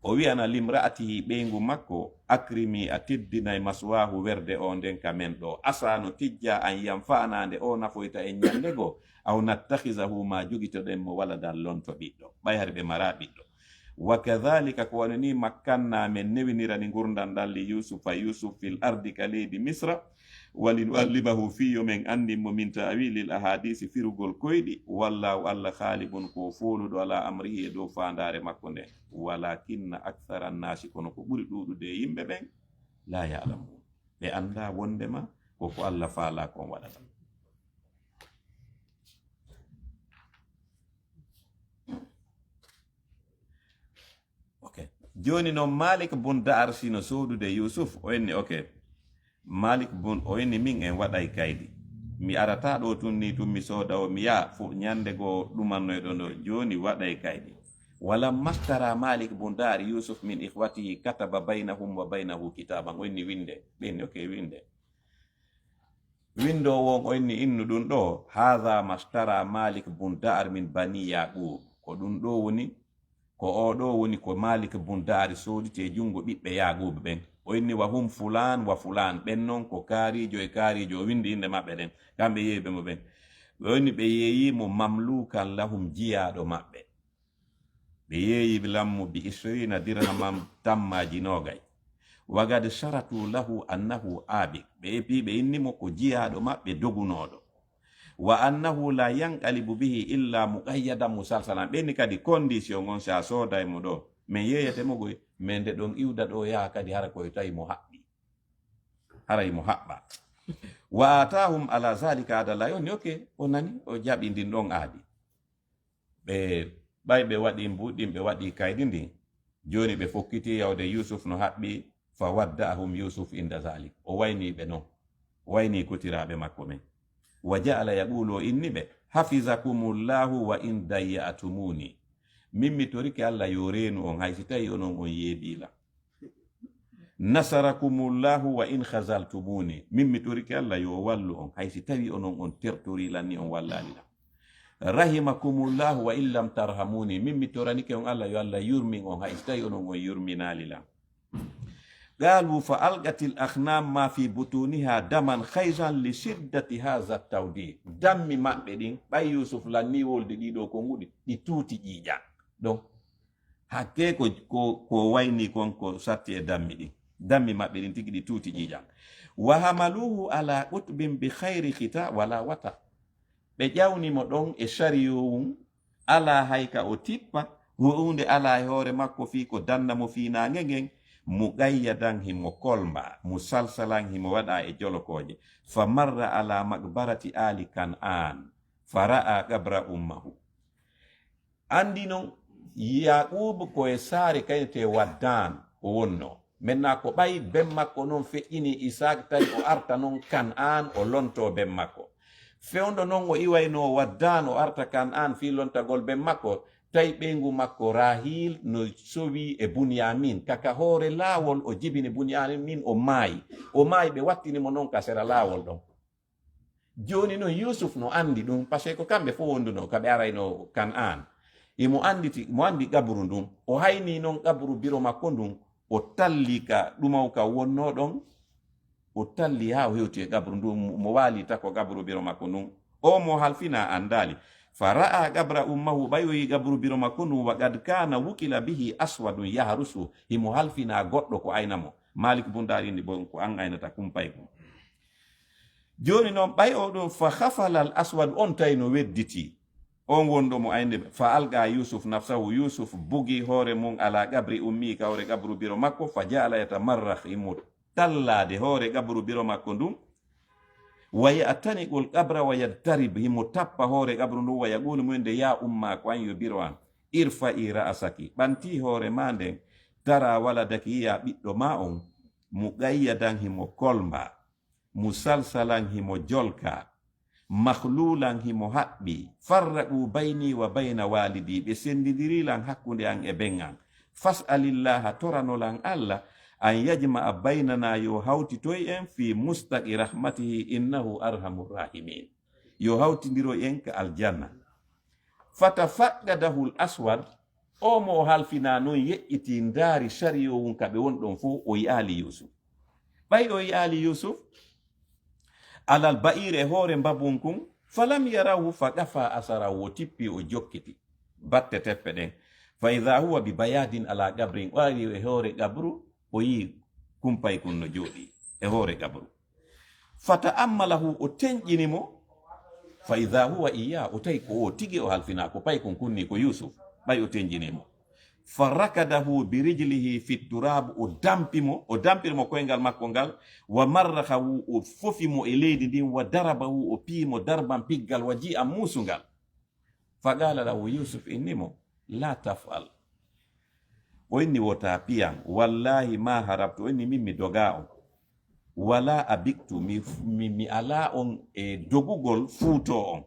O wi'ana limra'atihi, ɓeyngu makko, akrimi, a teddinay maswahu, werde o nden ka men ɗo. Asa, no tijja, an yanfa'ana, nde o nafoyta en ñande goo, aw nattakhizahu, ma jogitoɗen mo, waladan, lonto ɓiɗɗo. Ɓay hari ɓe mara ɓiɗɗo. Wa kadhalika, ko wano ni, makkanna, men newinirani ngurndan ɗan li Yusufa, Yusuf, fil ardi, ka leydi Misra, wa linu'allimahu, fii yo men anndin mo, min ta'wilil ahadisi, firugol koyɗi. Wallahu, Allah, ghalibun, ko fooluɗo, ala amrihi, e dow faandaare makko nden. Walakinna akthara annasi, kono ko ɓuri ɗuuɗude e yimɓe ɓen, la ya'lamun, ɓe anndaa wondema ko ko Allah faalaa kon waɗata. Ok. Jooni noon, Malik bun Da'ar sino soodude Yusuf, o inni, ok. Malik bun, o inni, min en waɗay kaydi. Mi arata ɗo tun ni tun mi sooda o, mi yaha fo ñande goo ɗumannoyɗo ɗo. Jooni waɗay kaydi. Walamma shtara Malik bun Da'ar Yusuf min ikhwatihi kataba baynahum wa baynahu kitaban. O inni, winde. Ɓe inni, ok, winde. Windoowo on, o inni, innu ɗun ɗo, hadha mashtara Malik bun Da'ar min bani Yaqub. Ko ɗun ɗo woni, ko oo ɗo woni ko Malik bun Da'ar sooditi e junngo ɓiɓɓe Yaqub ɓen. O inni, wa hum fulan wa fulan. Ɓen non ko kaariijo e kaariijo. O windi innde maɓɓe ɗen. Kamɓe yeeyɓe mo ɓen. O inni, ɓe yeeyi mo mamlukan lahum, jiyaaɗo maɓɓe. Ɓe yeeyi lammu bi ishrina dirhaman, tammaaji noogay. Wa qad sharatu lahu annahu abik. Ɓe epi, ɓe inni mo ko jiyaaɗo maɓɓe dogunooɗo. Wa annahu la yanqalibu bihi illa muqayyadan musalsalan. Ɓe inni kadi condition on, si a sooday mo ɗo, men yeeyete mo goy, men nde ɗon iwda ɗo yaha kadi hara koye tawi mo haɓɓi. Haray mo haɓɓa. Wa atahum ala zalika adala. Yoni, ok, o nani, o jaɓi ndin ɗon aadi. Ɓe, ɓay ɓe waɗi mbuuɗi ɗin, ɓe waɗi kaydi ndin. Jooni ɓe fokkiti yawde Yusuf no haɓɓi, fa wadda'ahum Yusuf inda zalik. O wayni ɓe non. O wayni kotiraaɓe makko ɓen. Wa ja'ala yaqulu, o inni ɓe, hafizakumullahu wa in dayya'tumuni. Min mi torike Allah yo reenu on, hay si tawi onon on yeeɓii lan. Nasarakumullahu wa in khazaltumuni. Min mi torike Allah yo o wallu on, hay si tawi onon on tertorii lan ni on wallaali lan. Rahimakumullahu wa in lam tarhamuni. Min mi toranike on Allah yo Allah yurmin on, hay si tawi onon on yurminaali lan. Qalu fa alqatil akhnam ma fi butuniha daman khayzan li shiddati hadha tawdi. Dammi maɓɓe ɗin, ɓay Yusuf lanni wolde ɗiɗo konguɗi, ɗi tuuti ƴiiƴan. Donc, hakke ko, ko, ko wayni kon ko satti e dammi ɗin. Dammi maɓɓe ɗin tigi ɗi tuuti ƴiiƴan. Wa hamaluhu ala qutbin bi khayri khita wala wata. Ɓe ƴawni mo ɗon e sariyowun, alaa hay ka o tippa, huunde alaa e hoore makko fii ko danna mo fii naange ngen, muqayyadan himo kolmba, musalsalan himo waɗa e jolokooje. Fa marra ala maqbarati ali Kan'an, fa ra'a qabra ummahu. Anndi non, Yaaquubu ko e saare kaynetee Waddaan o wonnoo. Maintenant, ko ɓay ben makko non feƴƴini Isaak, tawi o arta non Kan'aan, o lontoo ben makko. Fewndo non o iwaynoo Waddaan, o arta Kan'aan fii lontagol ben makko, tawi ɓeyngu makko Raahiil no sowii e Bunyaamiin. Ka, ka hoore laawol o jibini Bunyaamiin, o maayi. O maayi, ɓe wattini mo non ka sera laawol ɗon. Jooni non Yuusuf no anndi ɗum, parce que ko kamɓe fof wondunoo, ka ɓe araynoo Kan'aan. Imo annditi, mo anndi qabru ndun. O haynii non qabru biro makko ndun, o talli ka ɗumaw ka wonnoo ɗon, o talli haa o hewti e qabru ndun, mo waali tako qabru biro makko ndun. O mo halfinaa anndaali. Fa ra'a qabra ummahu, ɓay o yi qabru biro makko ndun, wa qad kana wukila bihi aswadun yahrusu, himo halfina goɗɗo ko ayna mo. Malik bun Dar inni, bon, ko an aynata, kumpay kun. Joni non, ɓay o ɗun, fa khafala al aswad, on tawi no wedditi. On wonɗo mo aynude, fa alqa Yusuf nafsahu, Yusuf bugi hoore mun ala qabri ummi, ka hoore qabru biro makko, fa ja'ala yatamarrakh, himo tallaade hoore qabru biro makko ndun. Wa ya'taniqul qabra wa yadtarib, himo tappa hoore qabru ndun, wa yaqulu, mo wi'ude, ya umma, ko an yo biro an, irfa'i ra'saki, ɓanti hoore ma nden, tara waladaki, yi'a ɓiɗɗo ma on, muqayyadan, himo kolmba, musalsalan, himo jolka, makhlulan, himo haɓɓi, farraqu bayni wa bayna walidi, ɓe sendindiri lan hakkunde an e ben an. Fas'alillaha, torano lan Allah, an yajma'a baynana, yo hawtitoy en, fi mustaqi rahmatihi, innahu arhamur rahimin, yo hawtindiro en ka aljanna. Fatafaqqadahu al aswad, o mo o halfina non yeƴƴiti ndaari sariyo wun ka ɓe won ɗon fow, o yi'aali Yusuf. Ɓay o yi'aali Yusuf alal ba'ir, e hoore mbabun kun, falam yarahu fa qafa asarahu, o tippi o jokkiti batte teppe ɗen. Fa idha huwa bi bayadin ala qabrin, o ari e hoore qabru, o yi kumpay kun no jooɗi e hoore qabru. Fa ta'ammalahu, o tenƴini mo. Fa idha huwa iya, o tawi ko o tigi o halfina, ko pay kun kunni ko Yusuf, ɓay o tenƴini mo. Fa rakadahu bi rijlihi fi turab, o dampi mo, o dampiri mo koyngal makko ngal, wa marrakhahu, o fofi mo e leydi ndin, wa darabahu, o piyi mo darban piggal, wa ji'an muusungal. Fa qala lahu, Yusuf inni mo, la taf'al. O inni, wota piyan, wallahi ma harabtu, o inni, min mi doga on. Wala abiktu, mi, mi, mi ala on e dogugol fuuto on.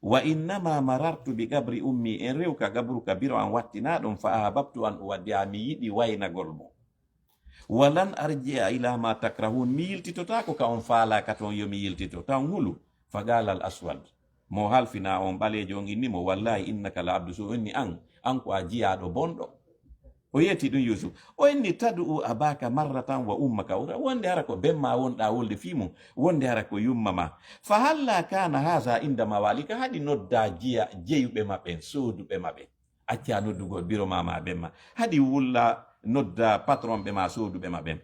Wa innama marartu bi qabri ummi, en rew ka qabru ka biro an wattina ɗon, fa ahbabtu an uwaddi'a, mi yiɗi waynagol mo. Walan arji'a ila ma takrahun, mi yiltitotaako ka on faala ka ton yo mi yiltito, tan hulu. Fa qala al aswad, mo halfina on ɓaleejo on inni mo, wallahi innaka la abdu su, inni an, an ko a jiyaaɗo bonɗo. O yetti ɗum Yusuf. O inni, tad'u abaka marratan wa ummaka ukhra. Wonde hara ko ben ma wonɗa wolde fii mun, wonde hara ko yumma ma. Fa halla kana haza inda mawalika, haɗi nodda jiya jeyuɓe ma ɓen, sooduɓe ma ɓen. Acca noddugol biro ma ma ben ma. Haɗi wulla nodda patron ɓe ma, sooduɓe ma ɓen.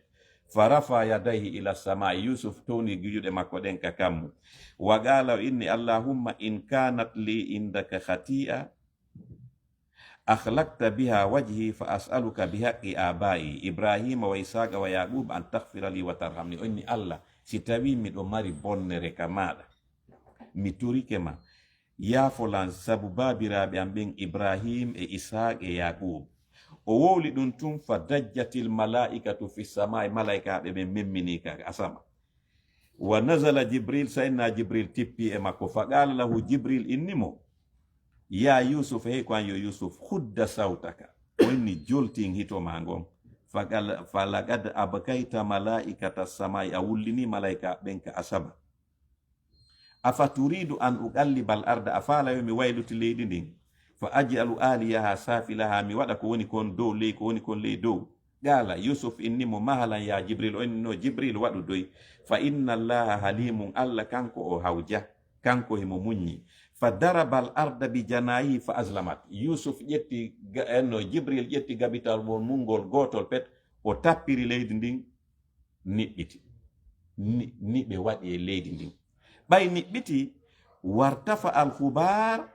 Fa rafa yadayhi ila samai. Yusuf towni juuɗe makko ɗen ka kammu. Wa qala, o inni, allahumma in kanat li indaka khati'a akhlaqta biha wajhi fa as'aluka bihaqqi aba'i Ibrahima wa Ishaqa wa Yaquba an taghfira li wa tarhamni. O inni, Allah, si tawi miɗo mari bonnere ka maɗa, mi torike ma, yaafo lan sabu baabiraaɓe am ɓen Ibrahim e Ishaq e Yaqub. O wowli ɗum tun, fa dajjatil malaikatu fi samai, malaikaaɓe ɓen memmini ka asama. Wa nazala Jibril, Sayyidina Jibril tippi e makko. Fa qala lahu, Jibril inni mo, ya Yusuf, hey ko an yo Yusuf, khudda sawtaka. O inni, joltin hito ma ngon. Fa qala, fa laqad abkayta malaikata samai, a wullini malaika ɓen ka asama. Afa turidu an uqalliba al arda, a faala yo mi wayluti leydi ndin? Fa aj'alu aliyaha safilaha, mi waɗa ko woni kon dow ley, ko woni kon ley dow. Qala, Yusuf inni mo, mahalan ya Jibril, o inni no Jibril waɗu doy. Fa inna Allaha halimun, Allah kanko o hawja, kanko himo muññi. Fa daraba al arda bi janahi fa azlamat. Yusuf ƴetti, ga-, eh, no Jibril ƴetti gabital mun ngol gotol pet, o tappiri leydi ndin, niɓɓiti. Ni, niɓe waɗi e leydi ndin. Ɓay niɓɓiti, wartafa al khubar,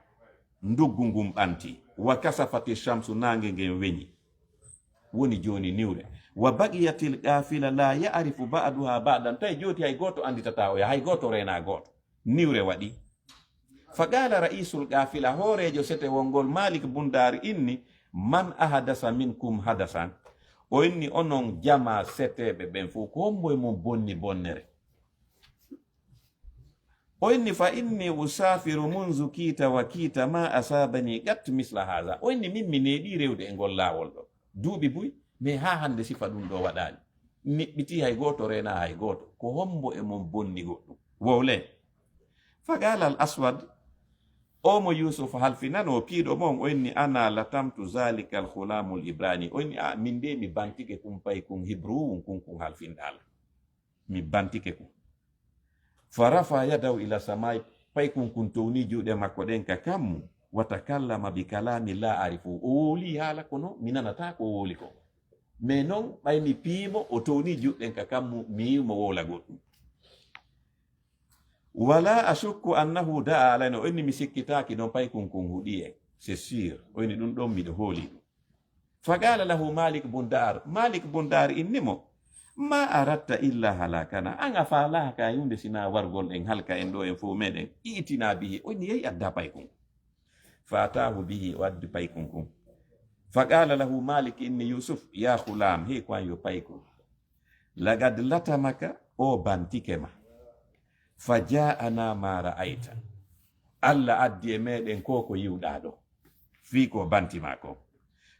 nduggu ngun ɓanti. Wa kasafati shamsu, naange ngen weñi. Woni jooni niwre. Wa baqiyatil qafila la ya'rifu ba'duha ba'dan. Tawi jooti hay gooto anditata oya, hay gooto reena gooto. Niwre waɗi. Fa qala ra'isul qafila, hooreejo sete wongol Malik Bundar inni, man ahadasa minkum hadasan. O inni, onon jama seteeɓe ɓen fow, ko hombo e mon bonni bonnere? O inni, fa inni usafiru munzu kiita wa kiita ma asabani qat misla haza. O inni, min mi neeɓi rewde e ngol laawol ɗo duuɓi buy, mais haa hannde sifa ɗum ɗo waɗaali. Niɓɓiti hay gooto, reena hay gooto. Ko hombo e mon bonni goɗɗum? Wowle. Fa qala al aswad, o mo Yusuf halfinano piiɗo mon, o inni, ana latamtu zalika al khulamul ibrani. O inni, a, min de mi bantike kumpay kun hibrowun kun, kun halfinɗa la. Mi bantike kun. Fa rafa yadahu ila samai, Paykun kun towni juuɗe makko ɗen ka kammu, wa takallama bi kalamin la arifu. O wowli haala kono mi nanata ko o wowli ko. Mais non, ɓay mi piimo, o towni juuɗe ɗen ka kammu, mi yi'i mo wowla goɗɗum. Wala ashukku annahu da'a alayna, o inni mi sikkitaaki non paykun kun huɗi en. C'est sûr, o inni ɗum ɗon miɗo hooli ɗum. Faqala lahu Malik bun Dar, Malik bun Dar inni mo, ma aratta illa halakana, an a faalaaka ka hunde sina wargol en halka en ɗo en fow meɗen, i'tina bihi, o inni yehi adda paykun. Fa atahu bihi, o addi paykun kun. Faqala lahu Malik inni Yusuf, ya ghulam, hey ko an yo paykun. Laqad latamaka, o bantike ma. Fa ja'ana ma ra'ayta. Allah addi e meɗen ko ko yiwɗa ɗo. Fii ko banti ma ko.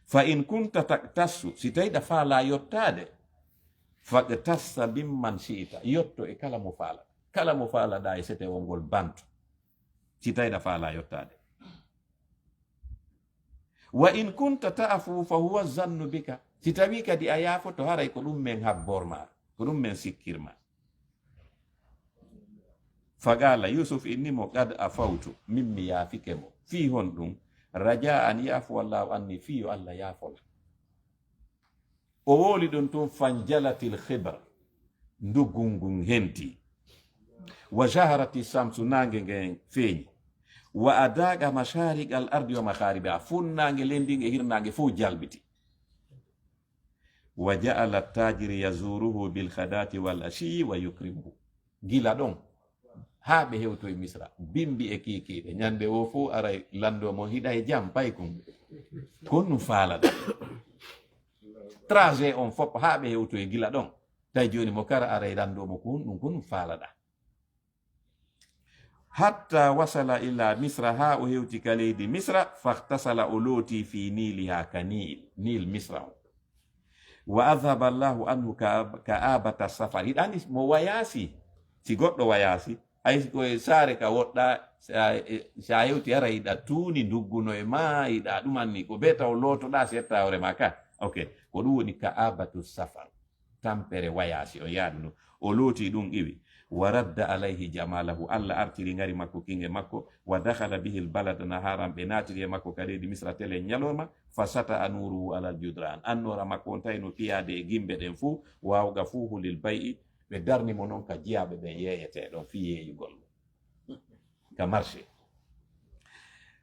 Fa in kunta taqtassu, si tawi ɗa faala yottaade, faqtassa mimman shi'ta, yotto e kala mo faala. Kala mo faalaɗa e setewol ngol bantu. Si tawi ɗa faala yottaade. Wa in kunta ta'fu fa huwa zannu bika. Si tawi kadi a yaafoto, haray ko ɗum men habbor ma, ko ɗum men sikkir ma. Faqala, Yusuf inni mo, qad afawtu, min mi yaafike mo. Fii honɗum? Raja an ya'fu Allahu anni, fii yo Allah yaafola. O wowli ɗum tun, fanjalatil khibr, nduggu ngun henti. Wa jaharati shamsu, naange ngen feeñi. Wa adaqa mashariqal ardi wa magharibaha, funnaange leydi ndin e hirnaange fow jalbiti. Wa ja'ala tajiri yazuruhu bil ghadati wal ashiyi wa yukrimuhu. Gila ɗon haa ɓe hewtoyi Misra, bimbi e kiikiiɗe. Ñande woo fow aray lanndoo mo hiɗa e jam, paykun. Ko honɗum faalaɗa? Trajet on fof haa ɓe hewtoyi gila ɗon. Tawi jooni mo kara aray lanndoo mo ko honɗum, ko honɗum faalaɗa? Hatta wasala ila Misra, haa o hewti ka leydi Misra, fahtasala, o looti fi niliha, ka Nil, Nil Misra on. Wa adhaba Allahu anhu ka-, ka'abata safar. Hiɗa andi mo wayaasi, si goɗɗo wayaasi, ay ko e saare ka woɗɗa, sa, e, sa hewti hara hiɗa tuuni ndugguno e ma, hiɗa ɗum anni, ko be taw lootoɗa setta hoore ma ka. Ok, ko ɗum woni ka'abatu safar. Tampere wayaasi on yaadu no. O looti ɗum iwi. Wa radda alayhi jamalahu. Allah artiri ngari makko kinge makko. Wa dakhala bihi albalada naharan. Ɓe naatiri e makko ka leydi Misra telen ñalorma. Fa sata'a nuruhu ala aljudran. Annoora makko on tawi no piyaade e gimbe ɗen fuu. Wa awqafuhu lil bay'i. Ɓe darni mo non ka jiyaaɓe ɓen yeeyetee ɗon fii yeeyugol mo. Ka marché.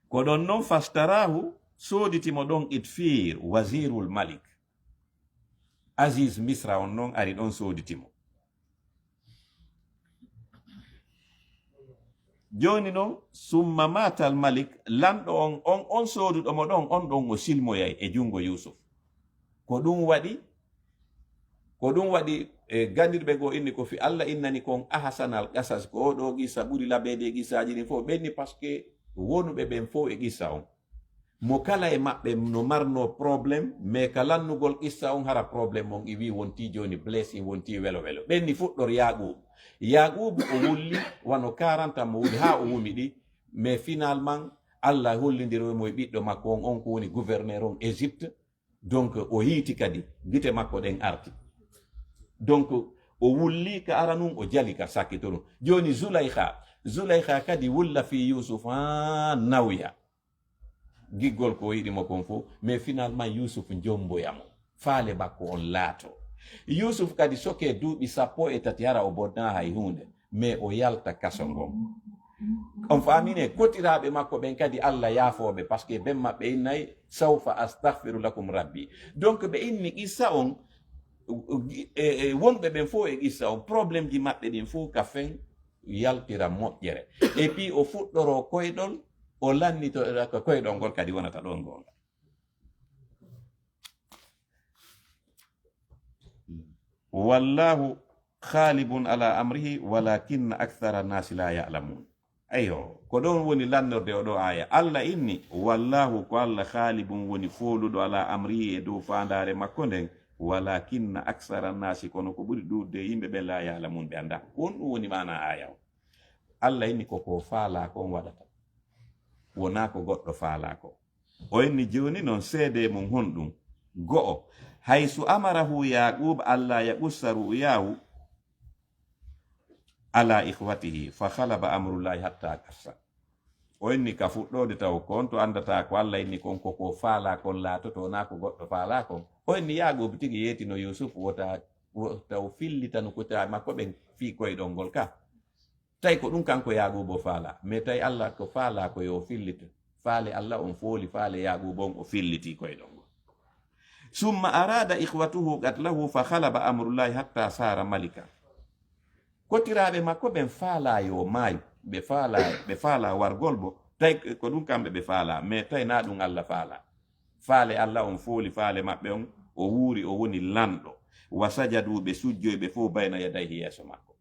Ko ɗon non fashtarahu, sooditi mo ɗon Itfir, wazirul malik. Aziz Misra on non ari ɗon sooditi mo. Jooni non, summa matal malik, lanɗo on, on, on sooduɗo mo ɗon, on ɗon o silmoyay e junngo Yusuf. Ko ɗum waɗi, ko ɗum waɗi, e gandirɓe goo inni ko fi Allah innani kon ahsanal qasas, ko oo ɗoo qissa ɓuri labeede e qissaaji ɗin fof. Ɓenni parce que wonuɓe ɓen fof e qissa on. Mo kala e maɓɓe no marnoo problème, mais ka lannugol qissa on hara problème on iwii wontii jooni blessing, wontii welo welo. Ɓenni fuɗɗor Yaaquubu. Yaaquubu o wulli wano quarante ans mo wuli haa o wumi ɗi, mais finalement Allah hollindiroy mo e ɓiɗɗo makko on, on ko woni gouverneur on Égypte. Donc o hiiti kadi, gite makko ɗen arti. Donc o wulli ka aranun, o jali ka sakkitoɗun. Jooni Zulaykha, Zulaykha kadi wulla fii Yusuf haa nawya. Giggol ko o yiɗi mo kon fof, mais finalement Yusuf jomboya mo. Faale makko on laato. Yusuf kadi soke duuɓi sappo e tati hara o bonnaa hay huunde, mais o yalta kaso ngon. On faamine, kotiraaɓe makko ɓen kadi Allah yaafooɓe, parce que ben maɓɓe innay, sawfa astaghfiru lakum rabbi. Donc ɓe inni qissa on, e, e, wonɓe ɓen fof e qissa on, problème ji maɓɓe ɗin fof ka fen yaltira moƴƴere. Et puis o fuɗɗoro koyɗol, o lannito ko koyɗol ngol kadi wonata ɗon goonga. Wallahu ghalibun ala amrihi walakinna akthara nasi la ya'lamun. Ayo, ko ɗon woni lannorde o ɗo aya. Allah inni, wallahu, ko Allah ghalibun woni fooluɗo ala amrihi e dow faandaare makko nden, walakinna akthara nasi, kono ko ɓuri ɗuuɗude e yimɓe ɓen la ya'lamun, ɓe annda. Ko honɗum woni maana aya o? Allah inni ko ko faalaa kon waɗata. Wonaa ko goɗɗo faalaa ko. O inni jooni non seede mum honɗum? Go'o, haysu amarahu Yaqub alla yaqussa ru'yahu, على إخوته فغلب أمر الله حتى قص. O inni ka fuɗɗoode taw ko on to anndataa ko Allah inni kon, ko ko faalaa kon laatoto, naa ko goɗɗo faalaa kon. O inni Yaaquuba tigi yeetino Yuusuf wota, wota o fillitanu kociraaɓe makko ɓen fii koyɗol ngol ka. Tawi ko ɗum kanko Yaaquuba faalaa, mais tawi Allah ko faalaa ko yo o fillita. Faale Allah on fooli, faale Yaaquuba on o filliti koyɗol ngol. ثم أراد إخوته قتله فغلب أمر الله حتى صار ملكا. Kotiraaɓe makko ɓen faalaa yo maayu, ɓe faalaa, ɓe faalaa wargol bo, tawi ko ɗum kamɓe ɓe faalaa, mais tawi naa ɗum Allah faalaa. Faale Allah on fooli faale maɓɓe on, o wuuri, o woni lanɗo. وسجدوا, ɓe sujjoyi ɓe fof, بين يديه, yeeso makko.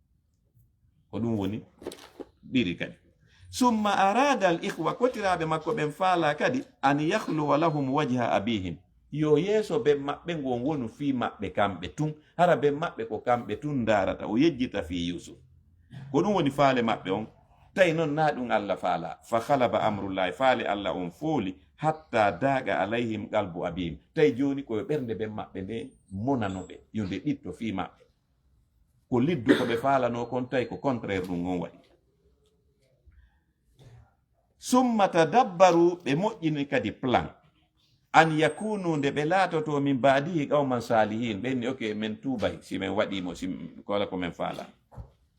Ko ɗum woni ɗiɗi kadi. ثم أراد الإخوة, kotiraaɓe makko ɓen faalaa kadi, أن يخلو لهم وجه أبيهم, yo yeeso ben maɓɓe ngon wonu fii maɓɓe kamɓe tun, hara ben maɓɓe ko kamɓe tun ndaarata, o yejjita fii Yuusuf. Ko ɗum woni faale maɓɓe on, tawi non naa ɗum Allah faalaa. فغلب أمر الله, faale Allah on fooli, حتى ضاق عليهم قلب أبيهم, tawi jooni ko yo ɓernde ben maɓɓe nde monano ɓe, yo nde ɓitto fii maɓɓe. Ko liddu ko ɓe faalanoo kon, tawi ko contraire ɗum on waɗi. ثم تدبروا, ɓe moƴƴini kadi plan. أن يكونوا, nde ɓe laatoto, من بعده قوما صالحين, ɓe inni, ok, men tuubay si men waɗii mo, si, kala ko men faalaa.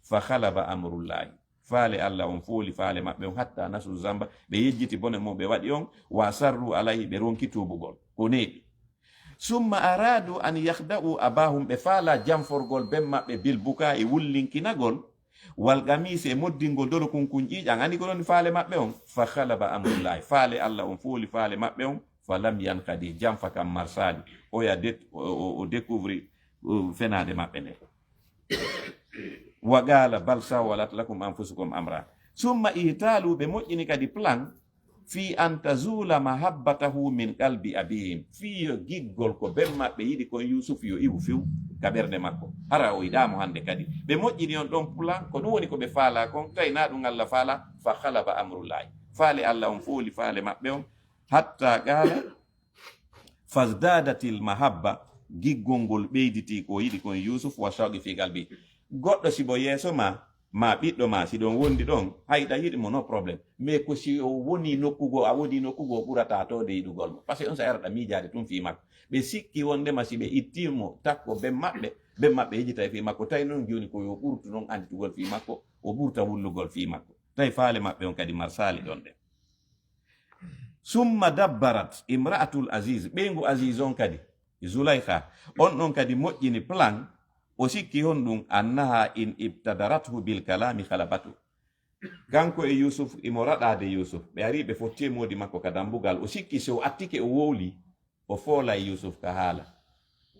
فغلب أمر الله, faale Allah on fooli faale maɓɓe on, حتى نسوا الذنب, ɓe yejjiti bone mo ɓe waɗi on, وأصروا عليه, ɓe ronki tuubugol, ko neeɓi. ثم أرادوا أن يخدعوا أباهم, ɓe faalaa janforgol ben maɓɓe, بالبكاء, e wullinkinagol, والقميص, e moddingol dolo kunkun ƴiiƴan, anndi ko ɗon faale maɓɓe on. فغلب أمر الله, faale Allah on fooli faale maɓɓe on, فلم ينقضوا, janfa kan marsaali, oya det-, o, o, o découvrir, o, fenaande maɓɓe nden. وقال بل سولت لكم أنفسكم أمرا. ثم احتالوا, ɓe moƴƴini kadi plan, في أن تزول محبته من قلب أبيهم, fii yo giggol ko ben maɓɓe yiɗi kon Yuusuf yo iwu few ka ɓernde makko. Hara o yiɗaa mo hannde kadi. Ɓe moƴƴini on ɗon plan, ko ɗum woni ko ɓe faalaa kon, tawi naa ɗum Allah faalaa. فغلب أمر الله, faale Allah on fooli faale maɓɓe on. حتى قال فازدادت المحبة, giggol ngol ɓeyditii ko yiɗi kon Yuusuf, والشوق في قلبه. Goɗɗo si bo yeeso ma, ma ɓiɗɗo ma, si ɗon wondi ɗon, hay ɗa yiɗi mo, no problème. Mais ko si o woni nokku goo, a woni nokku goo, ɓurata toode yiɗugol mo. Parce que on sa arata miijaade tun fii makko. Ɓe sikki wondema si ɓe ittii mo takko ben maɓɓe, ben maɓɓe yejjitay fii makko. Tawi non jooni ko yo ɓurtu non annditugol fii makko, o ɓurta wullugol fii makko. Tawi faale maɓɓe on kadi marsaali ɗon ɗen. ثم دبرت امرأة العزيز, ɓeyngu Aziz on kadi, Zulaykha, on ɗon kadi moƴƴini plan, o sikki honɗum, أنها إن ابتدرته بالكلام غلبته. Kanko e Yuusuf, imo raɗaade Yuusuf. Ɓe ari ɓe fotti e moodi makko ka dambugal. O sikki si o attike o wowli, o foolay Yuusuf ka haala.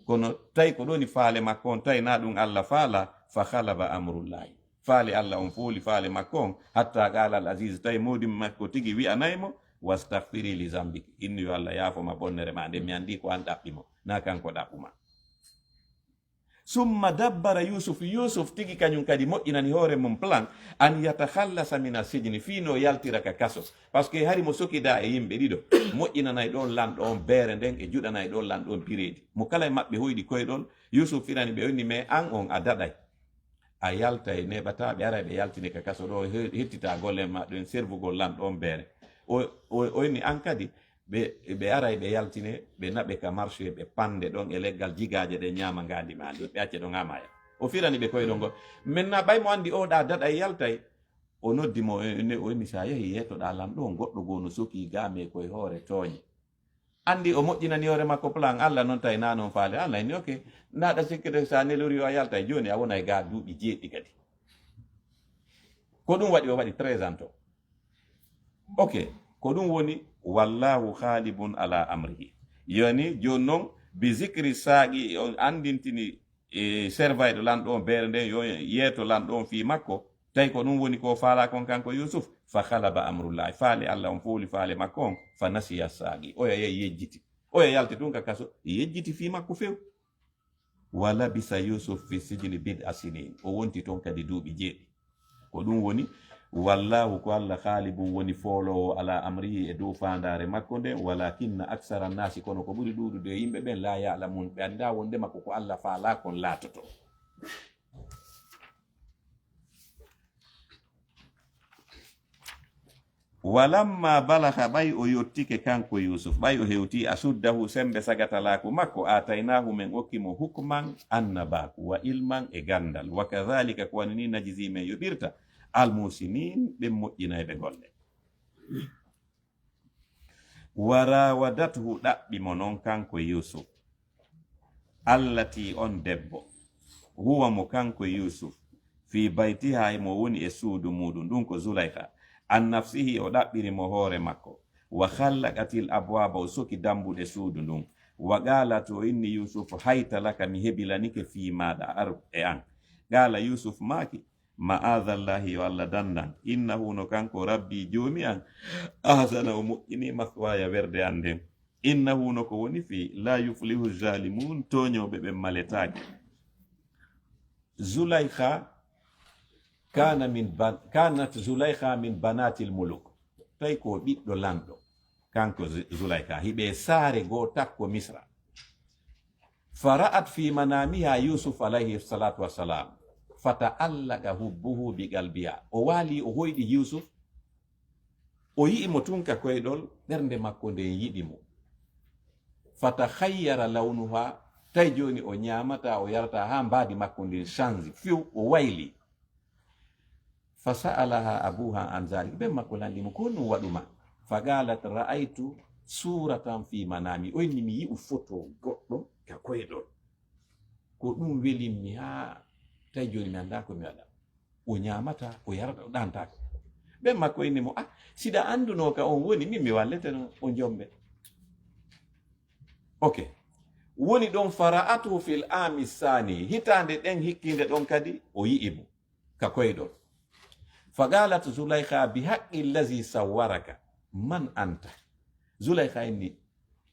Kono tawi ko ɗoni faale makko on, tawi naa ɗum Allah faalaa, فغلب أمر الله. Faale Allah on fooli faale makko on, حتى قال العزيز, tawi moodi makko tigi wi'anay mo, واستغفري لذنبك. Innu yo Allah yaafo ma bonnere ma nden, mi anndi ko an ɗaɓɓi mo, naa kanko ɗaɓɓu ma. ثم دبر يوسف, Yuusuf tigi kañum kadi moƴƴinani hoore mum plan, أن يتخلص من السجن, fii no yaltira ka kaso. Parce que hari mo sokidaa e yimɓe ɗiɗo, moƴƴinanay ɗon lanɗo on beere nden e juɗanay ɗon lanɗo on pireedi. Mo kala e maɓɓe hoyɗi koyɗol, Yuusuf firani ɓe, o inni, mais an on a daɗay. A yaltay, neeɓataa ɓe aray ɓe yaltine ka kaso ɗo, he-, hettitaa golle ma ɗen servugol lanɗo on beere. O, o, o inni an kadi, ɓe, ɓe aray ɓe yaltine, ɓe naɓe ka marché, ɓe pande ɗon e leggal jigaaje ɗen ñaama ngaandi ma ndin, ɓe acce ɗon amaya. O firani ɓe koyɗol ngol. Maintenant ɓay mo anndi o ɗa daɗay yaltay, o noddi mo, o inni, sa yahi yeetoɗaa lanɗo on, goɗɗo goo no sokii gaa, mais koye hoore tooñe. Anndi o moƴƴinani hoore makko plan, Allah non tawi naa non faale. Allah inni, ok, naa ɗa sikkita sa nelori o a yaltay, jooni a wonay gaa duuɓi jeeɗiɗi kadi. Ko ɗum waɗi o waɗi treize ans to. Ok, ko ɗum woni, والله غالب على أمره. Yoni, jooni non, بذكر الساقي, on anndintini e servayɗo lanɗo on beere nden, yo yeeto lanɗo on fii makko, tawi ko ɗum woni ko faalaa kon kanko Yuusuf, فغلب أمر الله, faale Allah on fooli faale makko on, فنسي الساقي, oya yahi yejjiti. Oya yalti tun ka kaso, yejjiti fii makko few. ولبث يوسف في السجن بضع سنين, o wonti ton kadi duuɓi jeeɗiɗi. Ko ɗum woni, والله, ko Allah, غالب, woni fooloowo, على أمره, e dow faandaare makko nden, ولكن أكثر الناس, kono ko ɓuri ɗuuɗude e yimɓe ɓen, لا يعلمون, ɓe anndaa wondema ko ko Allah faalaa kon laatoto. Walamma balaga, ɓay o yottike kanko Yuusuf, ɓay o hewti ashuddahu, sembe sagatalaaku makko, aataynaahu, men okki mo hukman, annabaaku, wa ilman, e ganndal, wa kadhalika, ko wani ni, najzi, men yoɓirta, almuhsinin, ɓen moƴƴinayɓe golle. Wa raawadathu, ɗaɓɓi mo non kanko Yuusuf, allati, on debbo, huwa, mo kanko Yuusuf, fii baytihaa, mo woni e suudu muuɗum, ɗum ko Zulaykha, an nafsihi, o ɗaɓɓiri mo hoore makko, wa ghallaqatil abwaaba, o soki dambuɗe suudu ndun, wa qaalat, o inni Yuusuf, hayta laka, mi hebilanike, fii maaɗa, ar e an. Qaala, Yuusuf maaki, ma'aadallaahi, yo Alla dandan, innahu, no kanko Rabbii, Joomi an, ahsana, o moƴƴini, maswaaya, werde an nden, innahu, no ko woni fii, laa yuflihu zaalimuun, tooñooɓe ɓen maletaake. Zulaykha kana min ban-, kanat Zulaykha min banatil muluk. Tawi ko ɓiɗɗo lanɗo. Kanko Zu-, Zulaykha, hiɓe saare goo takko Misra. Fara'at fi manamiha Yusuf alayhi salatu wassalam. Fata'allaqa hubbuhu bi qalbiha. O waali, o hoyɗi Yusuf. O yi'i mo tun ka koyɗol, ɓernde makko nden yiɗi mo. Fatakhayyara lawnuha, tawi jooni o ñaamataa, o yarataa, haa mbaadi makko ndin change, few, o wayli. Fasa'alaha abuha an zalik, ben makko lanndi mo, ko honɗum waɗu ma? Faqalat ra'aytu suratan fi manami, o inni mi yi'u foto goɗɗo ka koyɗol. Ko ɗum welimmi haa tawi jooni mi anndaa ko mi waɗa. O ñaamataa, o yarataa, o ɗaantaako. Ben makko inni mo, ah, si ɗa anndunoo ka on woni, min mi wallete no o jombe. Ok. Woni ɗon, fara'atuhu fil aami saani, hitaande ɗen hikkiinde ɗon kadi, o yi'i mo ka koyɗol. Faqalat Zulaykha, bi haqqi allazi sawwaraka, man anta? Zulaykha inni,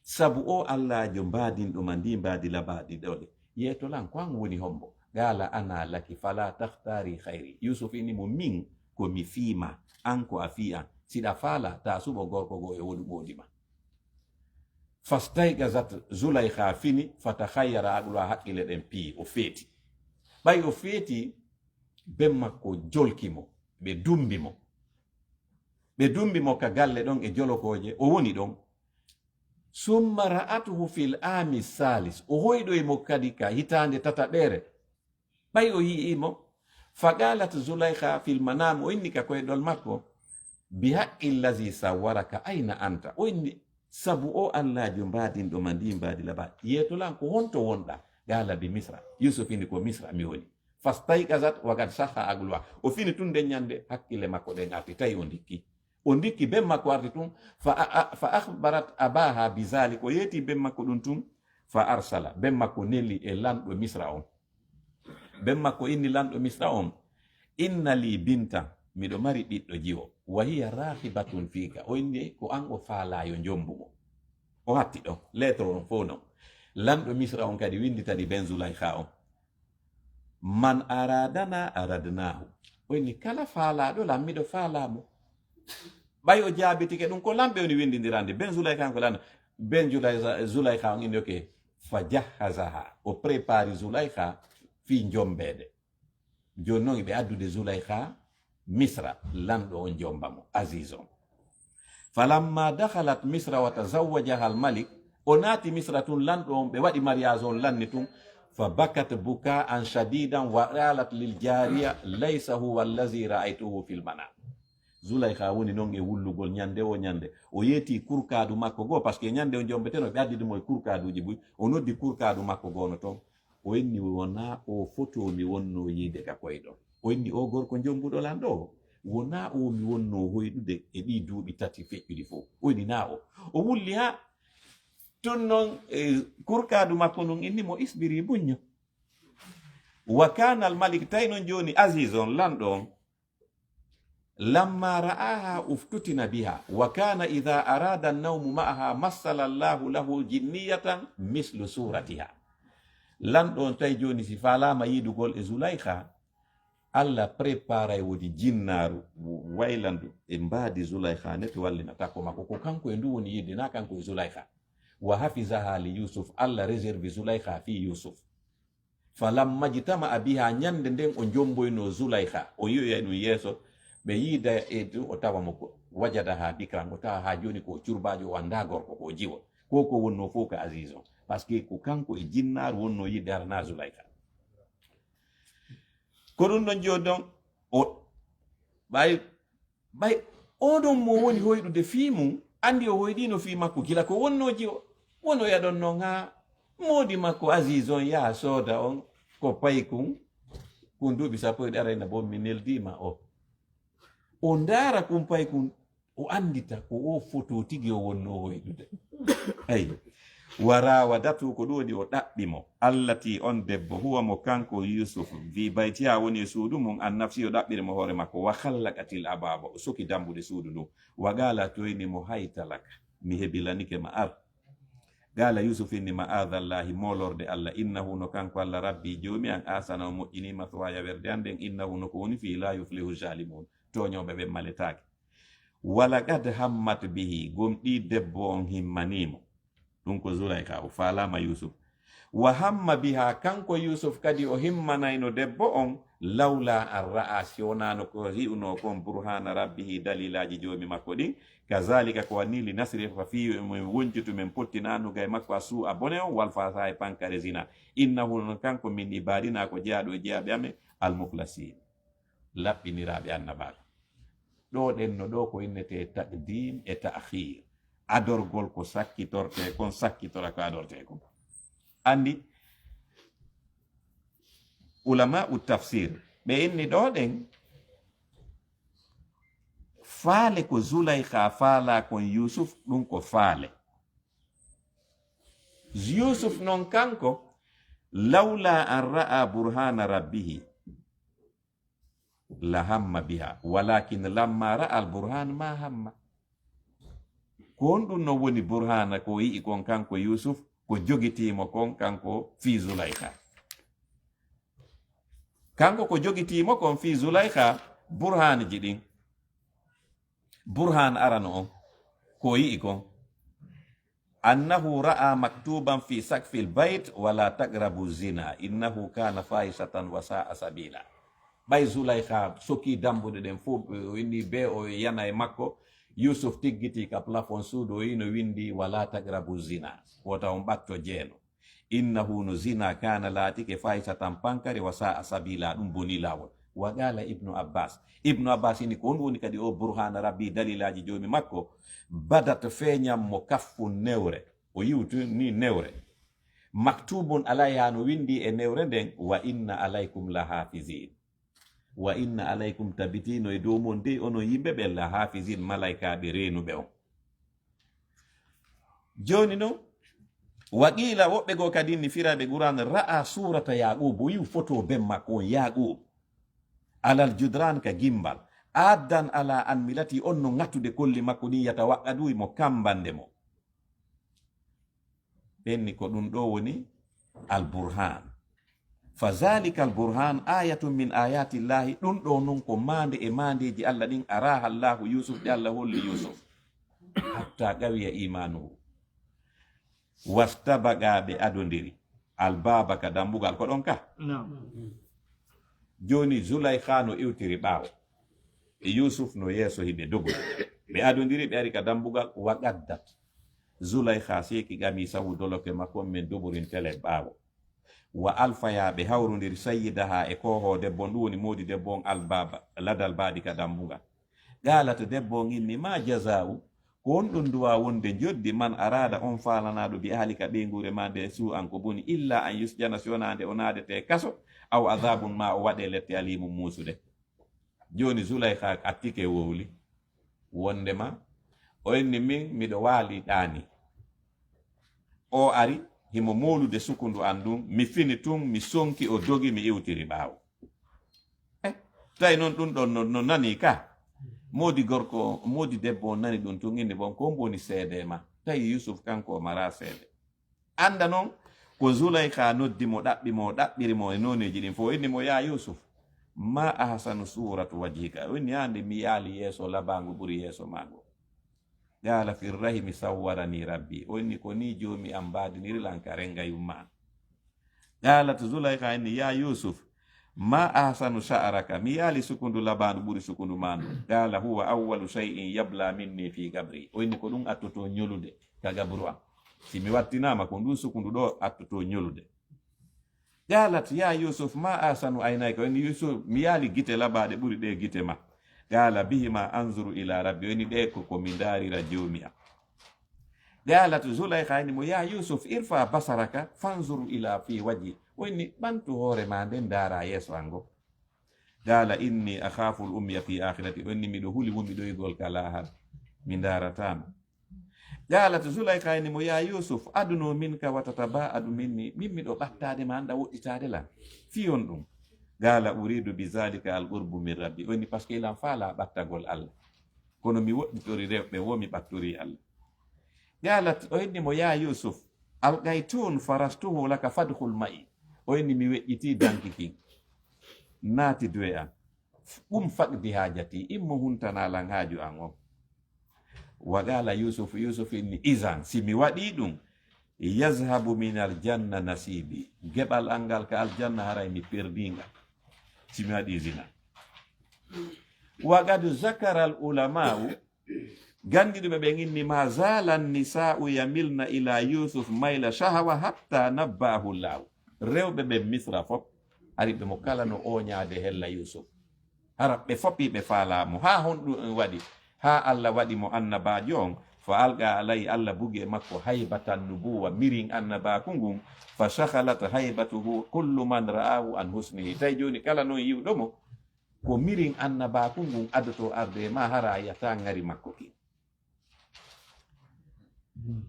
sabu o Allaajo mbaadinɗo ma ndi mbaadi labaaɗi ɗo de, yeeto lan, ko an woni hombo? Qaala, ana laki, fala takhtari khayri. Yusuf inni mo, min ko mi fii ma, an ko a fii an. Si ɗa faala, taa suɓo gorko goo e woɗu ɓoodi ma. Fastayqazat Zulaykha, fini, fatakhayyara aqluha, hakkille ɗen piyi, o feeti. Ɓay o feeti, ben makko jolki mo, ɓe dumbi mo. Ɓe dumbi mo ka galle ɗon e jolokooje, o woni ɗon. Summa ra'atuhu fil aami salis, o hoyɗoyi mo kadi ka hitaande tataɓeere. Ɓay o yi'i mo, faqalat Zulaykha fil manam, o inni ka koyɗol makko, bi haqqi allazi sawwaraka, ayna anta? O inni, sabu o Allaajo mbaadinɗo ma ndi mbaadi labaaɗi, yeeto lan, ko honto wonɗa? Qaala, bi Misra. Yusuf inni, ko Misra mi woni. Fastayqazat wa qad sahha aqluha. O fini tun nden ñande, hakkille makko ɗen arti, tawi o ndikki. O ndikki, ben makko arti tun, fa a-, a-, fa akhbarat abaha bi zalik, o yeeti ben makko ɗum tun, fa arsala, ben makko neli e lanɗo Misra on. Ben makko inni lanɗo Misra on, inna li binta, miɗo mari ɓiɗɗo jiwo, wa hiya raghibatun fika, o inni ko an o faalaa yo jombu mo. O hatti ɗon, lettre on fow non. Lanɗo Misra on kadi winnditani ben Zulaykha on. Man aradana aradnahu. O inni, kala faalaaɗo lan, miɗo faalaa mo. Ɓay o jaabitike ɗum, ko lan ɓe woni winndindirande. Ben Zulaykha on ko lan, ben Julay-, Zulaykha on inni, ok. Fa jahhazaha. O prépari Zulaykha fii jombeede. Jooni non, ɓe addude Zulaykha Misra, lanɗo on jomba mo, Aziz on. Falamma dakhalat Misra wa tazawwajaha al-malik, o naati Misra tun, lanɗo on, ɓe waɗi mariage on lanni tun, fa bakat buka'an shadidan wa qalat lil jariya, laysa huwa allazi ra'aytuhu fil manam. Zulaykha woni non e wullugol ñande o ñande. O yeeti kurkaadu makko goo, parce que ñande o jombeteno, ɓe addidi mo e kurkaaduuji buy. O noddi kurkaadu makko goo no ton. O inni, wonaa o foto mi wonnoo yiide ka koyɗol. O inni, o gorko jombuɗo lan ɗo, wonaa o mi wonnoo hoyɗude e ɗii duuɓi tati feƴƴuɗi fow. O inni, naa o. O wulli haa tun non, e, kurkaadu makko ndun inni mo, isbiri, muñño. Wa kana al malik, tawi non jooni Aziz on, lanɗo on, lamma ra'aha uftutina biha, wa kana idha arada an-nawmu ma'aha massala Allahu lahu jinniyatan mislu suratiha. Lanɗo on tawi jooni si faalaama yiidugol e Zulaykha, Alla préparay woodi jinnaaru waylandu e mbaadi Zulaykha ne to wallina takko makko. Ko kanko e ndu woni yiide, na kanko e Zulaykha. Wa hafizaha li Yusuf, Alla réserve Zulaykha fii Yusuf. Falamma jtama'a biha, ñande nden o jomboynoo Zulaykha, o yi'oyay ɗum yeeso, Ɓe yiida e ɗum, o tawa mo ko wajada ha bikran, o tawa ha joni ko curbaajo, o annda gorko, ko jiwo. Ko ko wonno fof ko Aziz on. Parce que ko kanko e jinnaaru wonno yiide harana Zulaykha. Ko ɗum ɗon joni ɗon, o ɓay, ɓay oɗon mo woni hoyɗude fii mum, anndi o hoyɗino fii makko gila ko wonno jiwo. Wonoya ɗon non ha moodi makko Aziz on yaha sooda on ko paykun, kun duuɓi sappo e ɗiɗi arayna bon mi neldiima o. O ndaara kun paykun, o anndita ko o foto tigi o wonno hoyɗude. Eyi. Wa rawadatu, ko ɗum woni o ɗaɓɓi mo. Allati, on debbo, huwa mo kanko Yusuf, fi baytiha, woni e suudu mum, an nafsi, o ɗaɓɓiri mo hoore makko. Wa khallaqatil ababa, o soki dambuɗe suudu ndun. Wa qala, toyni mo, hayta laka, mi hebilanike ma, ar. Qala Yusuf inni, ma'adallahi, molorde Allah, innahu, no kanko Allah, rabbi, joomi an, ahsana, o moƴƴini, mathwaya, werde an nden, innahu, no ko woni fii, la yuflihu zalimun, tooñooɓe ɓen maletaake. Walaqad hammat bihi, gomɗii debbo on himmanii mo. Ɗum ko Zulaykha, o faalaama Yusuf. Wa hamma biha, kanko Yusuf kadi o himmanayno debbo on, lawla an ra'a, si wonaano ko yi'unoo kon, burhana rabbihi, dalilaaji joomi makko ɗin. Kazalika, ko wanni, linasrifa, fii min wonjutu, min pottinanu gay makko, a suu a bone on, wal fahsha, e pankare zina. Innahu, non kanko, min ibadina, ko jeyaaɗo e jeyaaɓe amen, al mukhlasin, laɓɓiniraaɓe annabaaɓe. Ɗo ɗen no ɗo ko innetee taqdim e ta'khir. Adorgol ko sakkitortee kon, sakkitora ko adortee kon. Anndi, ulama'u tafsir, ɓe inni ɗo ɗen, faale ko Zulaykha faalaa kon Yusuf, ɗum ko faale. Yusuf non kanko, lawla an ra'a burhana rabbihi, la hamma biha, walakin lamma ra'a al burhan ma hamma. Ko honɗum non woni burhana ko o yi'i kon kanko Yusuf, ko jogitii mo kon kanko fii Zulaykha? Kanko ko jogitii mo kon fii Zulaykha, burhanji ɗin. Burhan arano on, ko o yi'i kon. Annahu ra'a maktuban fi sakfil bayt, wala taqrabu zina, innahu kana fahishatan wa sa'a sabila. Ɓay Zulaykha soki dambuɗe ɗen fof, o inni be o yana e makko, Yusuf tiggiti ka plafond suudu, o yino windi, wala taqrabu zina, wota on ɓatto jeeno. Innahu, no zina, kana, laatike, fahishatan, pankare, wa sa'a sabila, ɗum boni laawol. Wa qala Ibnu Abbas. Ibnu Abbas ini ko on woni kadi o burhana rabbi, dalilaji joomi makko, badat, feeñan mo, kaffun, newre. O yiwti ni newre. Maktubun alayha, no windi e newre nden, wa inna alaykum la hafizin. Wa inna alaykum, tabitino e dow mon dey onon yimɓe ɓen, la hafizin, malaykaaɓe reenuɓe on. Jooni non, wa qila, woɓɓe goo kadi ni firayɓe Qur'an, ra'a surata Yaqub, o yi'u foto ben makko on Yaqub, alal judran, ka gimbal, addan ala an milati, on no ŋattude kolli makko ɗin, yatawaqqadu, mo kambande mo. Ɓenni ko ɗum ɗo woni al burhan. Fa zalika al burhan ayatun min ayati llahi, ɗum ɗo nun ko maande e maandeeji Allah ɗin, araha Allahu Yusuf, ɗi Allah holli Yusuf, hatta qawiya imanuhu. Wastabaqa, ɓe adondiri, al baba, ka dambugal, ko ɗon ka. Naam. Jooni Zulaykha no iwtiri ɓaawo, e Yusuf no yeeso, hiɓe dogori. Ɓe adondiri, ɓe ari ka dambugal, wa qaddat. Zulaykha seeki qamisa hu, doloke makko on, min duburin, tele ɓaawo. Wa alfaya, ɓe hawrondiri, sayyidaha, e koohoo debbo on, ɗum woni moodi debbo on, al baba, ladal baadi ka dambugal. Qalat, debbo on inni, ma jaza'u, ko honɗum duwa wonde njoddi, man arada, on faalanaaɗo, bi ahlika, ɓeynguure ma nde, su'an, ko boni, illa an yusjana, si wonaa nde o naadete kaso, aw adabun, ma o waɗe lette, alimun, muusude. Jooni Zulaykha attike wowli. Wondema o inni, min miɗo waali ɗaani. O ari, himo moolude sukundu an ndun. Mi fini tun, mi sonki, o dogi, mi iwtiri ɓaawo. Eh, tawi non ɗum ɗon no, no nani ka. Moodi gorko, moodi debbo on nani ɗum tun, inni, bon, ko mboni seede ma? Tawi Yusuf kanko o mara seede. Annda non ko Zulaykha noddi mo, ɗaɓɓi mo, o ɗaɓɓiri mo e nooneeji ɗin fof. O inni mo, ya Yusuf, ma ahsanu suratu wajhika. O inni, hande mi yaali yeeso labaango ɓuri yeeso maango. Qala fi rahimi sawwarani rabbi. O inni, ko ni joomi am mbaadiniri lan ka renga yumma an. Qalat Zulaykha, inni, ya Yusuf, Ma ahsanu sha'raka, mi yaali sukundu labaandu ɓuri sukundu maa ndu. Qala huwa awwalu shay'in yabla minni fi qabri. O inni ko ɗum attoto ñolude ka gabru am. Si mi wattinaama ko ɗum sukundu ɗo attoto ñolude. Qalat ya Yusuf ma ahsanu aynayka. O inni Yusuf, mi yaali gite labaaɗe ɓuri ɗe gite ma. Qala bihima anzuru ila rabbi. O inni ɗe ko ko mi ndaarira joomi am. Qalat Zulaykha inni mo ya Yusuf irfa basaraka fanzur ila fi wajhi. O inni ɓantu hoore ma nden ndaara yeeso an ngo. Qala inni akhafu al umya fi akhirati. O inni miɗo huli wonmi ɗo igol ka lahara. Mi ndaarataama. Qalat Zulaykha inni mo ya Yusuf adnu minka wa tataba'adu minni. Min miɗo ɓattaade ma anɗa woɗɗitaade lan. Fiyon ɗum. Qala uridu bi zalika al qurbu min rabbi. O inni parce que ilan faala ɓattagol Allah. Kono mi woɗɗitori rewɓe wo mi ɓattori Allah. Qalat o inni mo ya Yusuf alqaytun farastuhu laka fadkhul ma'i. O inni mi weƴƴiti danki kin. Naati duwe an. Qum faqdi hajati, immo huntana lan haaju an on. Wa qala Yusuf, Yusuf inni izan, si mi waɗi ɗum, yazhabu min aljanna nasibi. Geɓal an ngal ka aljanna haray mi perdinga. Si mi waɗi zina. Wa qad zakara al ulama'u, gandiɗuɓe ɓen inni ma zala nisa'u yamilna ila Yusuf mayla shahawa hatta nabba'ahu llahu. Rewɓe ɓen Misra fop ari ɓe mo kala no ooñaade hella Yusuf. Hara ɓe fop ɓe faalaa mo. Haa honɗum en waɗi? Haa Allah waɗi mo annabaajo on. Fa alqa alayhi, Allah bugi e makko haybatan nubuwa, mirin annabaaku ngun. Fa shakhalat haybatuhu kullu man ra'ahu an husnihi. Tawi jooni kala non yi'uɗo mo, ko mirin annabaaku ngun adoto arde e ma, hara a yiyata ngari makko kin.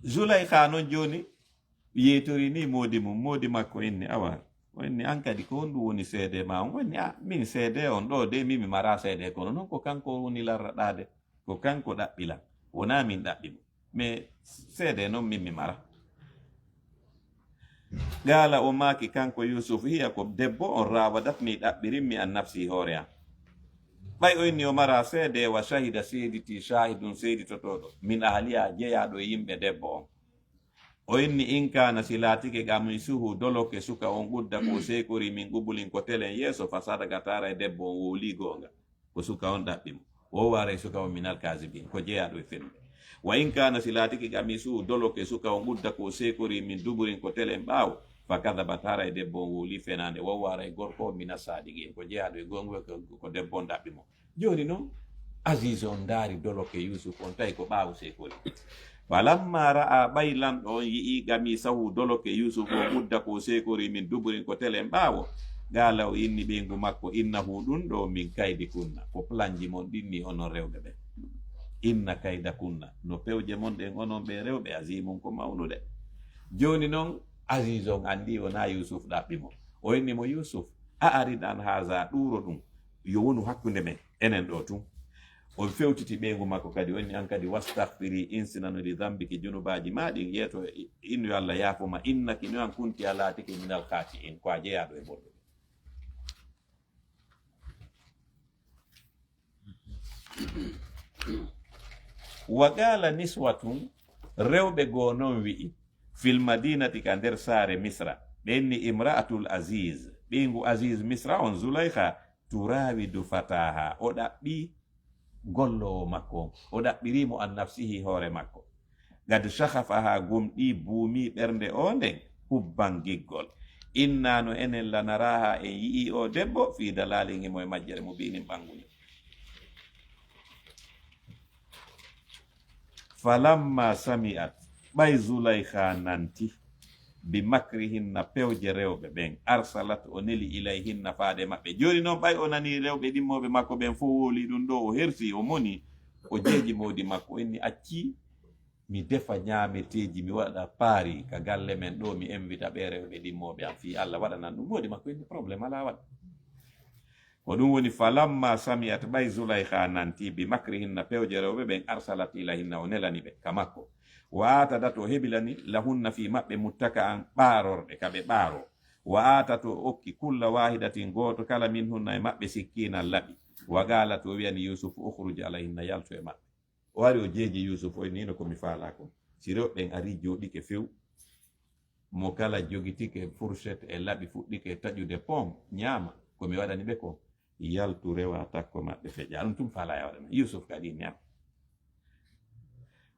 Zulaykha non jooni yeetori ni moodi mum, moodi makko inni, awa, o inni, an kadi ko honɗum woni seede ma on? O inni, a, min seede on ɗo de, min mi mara seede, kono non ko kanko woni larraɗaade, ko kanko ɗaɓɓi lan, wonaa min ɗaɓɓi mo. Mais seede non min mi mara. Qala, o maaki kanko Yusuf, hiya, ko debbo on, rawadatni, ɗaɓɓirimmi, an nafsi, hoore an. Ɓay o inni o mara seede, wa shahida, seediti, shahidun, seeditotooɗo, min ahliha, jeyaaɗo e yimɓe debbo on. O inni, in kana, si laatike, qamisuhu, doloke suka on, qudda, ko seekori, min qubulin, ko telen yeeso, fa sadaqa, haray debbo on wowli goonga. Ko suka on ɗaɓɓi mo. Wo waaray suka on minal kazibin, ko jeyaaɗo e fenude. Wa in kana, si laatike, qamisuhu, doloke suka on, qudda, ko seekori, min duburin, ko telen ɓaawo, fa kadabat, haray debbo on wowli fenaande. Wo waaray gorko on mina sadiqin, ko jeyaaɗo e goonga, ko, ko debbo on ɗaɓɓi mo. Jooni non, Aziz on ndaari doloke Yusuf on, tawi ko ɓaawo seekori. Falamma ra'a, ɓay lanɗo on yi'i, qamisahu, doloke Yusuf on, qudda, ko seekori, min duburin, ko telen ɓaawo, qala, o inni ɓeyngu makko, innahu, ɗum ɗo, min kaydikunna, ko planji mon ɗin ni, onon rewɓe ɓen. Inna kaydakunna, no pewje mon ɗen, onon ɓe rewɓe, azimun, ko mawnuɗe. Jooni non, Aziz on anndi wonaa Yusuf ɗaɓɓi mo. O inni mo, Yusuf, a'rid an haza, ɗuuro ɗum, yo wonu hakkunde men, enen ɗo tun. O fewtiti ɓeyngu makko kadi, o inni, an kadi, wastaghfiri, insinano, li dhanbiki, junubaaji maa ɗin, yeeto, innu yo Allah yaafo ma, innaki, no an, kunti, a laatike, minal khati'in, ko a jeyaaɗo e bonɗuɓe. Wa qala niswatun, rewɓe goo non wi'i, fil madinati, ka nder saare Misra, ɓe inni, imra'atul aziz, ɓeyngu Aziz Misra on, Zulaykha, turawidu fataha, o ɗaɓɓi golloowo makko on, o ɗaɓɓiri mo an nafsihi, hoore makko. Qad shaghafaha, gomɗii, buumii ɓernde o nden, hubban, giggol. Inna, no enen, lanaraha, en yi'ii o debbo, fi dalalin, himo e majjere, mubinin, ɓanngunde. Falamma sami'at, ɓay Zulaykha nanti, bi makrihinna, pewje rewɓe ɓen, arsalat, o neli, ilayhinna, faade maɓɓe. Jooni non, ɓay o nani rewɓe ɗimmooɓe makko ɓen fow wowlii ɗum ɗo, o hersi, o moni, o jeeji moodi makko, o inni, accii mi defa ñaameteeji, mi waɗa paari ka galle men ɗo, mi invita ɓe rewɓe ɗimmooɓe am, fii Allah waɗanan ɗum. Moodi makko inni, problème alaa, waɗa. Ko ɗum woni, falamma sami'at, ɓay Zulaykha nanti, bi makrihinna, pewje rewɓe ɓen, arsalat ilayhinna, o nelani ɓe ka makko. Wa atadat, o hebilani, lahunna, fii maɓɓe, muttaka'an, ɓaarorɗe, ka ɓe ɓaaroo. Wa atat, o okki, kulla wahidatin, gooto kala, minhunna, e maɓɓe, sikkinan, laɓi. Wa qalat, o wi'ani Yusuf, ukhruj alayhinna, yaltu e maɓɓe. O ari, o jeeji Yusuf, o inni, hino ko mi faalaa kon. Si rewɓe ɓen arii, jooɗike few, mo kala jogitike fourchette e laɓi, fuɗɗike taƴude pom, ñaama, Ko mi waɗani ɓe ko, yaltu rewa takko maɓɓe feƴƴa. Ɗum tum faalaa ya waɗana. Yusuf kadi ni am.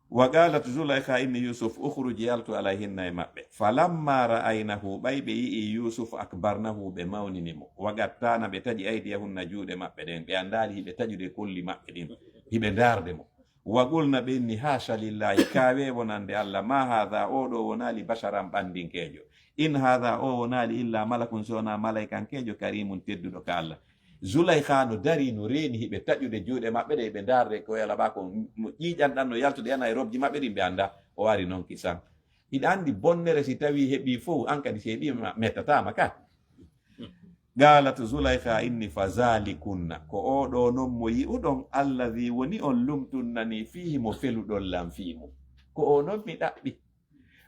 Wa qalat Zulaykha inni Yusuf, "Ukhruj, yaltu alayhinna e maɓɓe." Falamma ra'aynahu, ɓay ɓe yi'i Yusuf, akbarnahu, ɓe mawnini mo. Wa qatta'na, ɓe taƴi aydiyahunna, juuɗe maɓɓe ɗen. Ɓe anndaali hiɓe taƴude kolli maɓɓe ɗin. Hiɓe ndaarde mo. Wa qulna, ɓe inni, "Haasha lillahi, kaawe wonande Allah, ma haadha, oo ɗoo wonaali basharan ɓandinkeejo. In haadha, oo wonaali illa malakun, si wonaa malaykankeejo, karimun, tedduɗo ka Allah." Zulaykha no darii, no reeni, hiɓe taƴude juuɗe maɓɓe ɗe, hiɓe ndaarde ko yala ɓa ko mo ƴiiƴan ɗan no yaltude yana e robji maɓɓe ɗin, ɓe anndaa o ari non kisan. Hiɗa anndi bonnere si tawii heɓii fow, an kadi si heɓii ma, mettataama ka. Qalat Zulaykha inni fa zalikunna, ko oo ɗoo non mo yi'uɗon, alladhi woni on lumtunnani fihi mo feluɗon lan fii mum. Ko oo non mi ɗaɓɓi.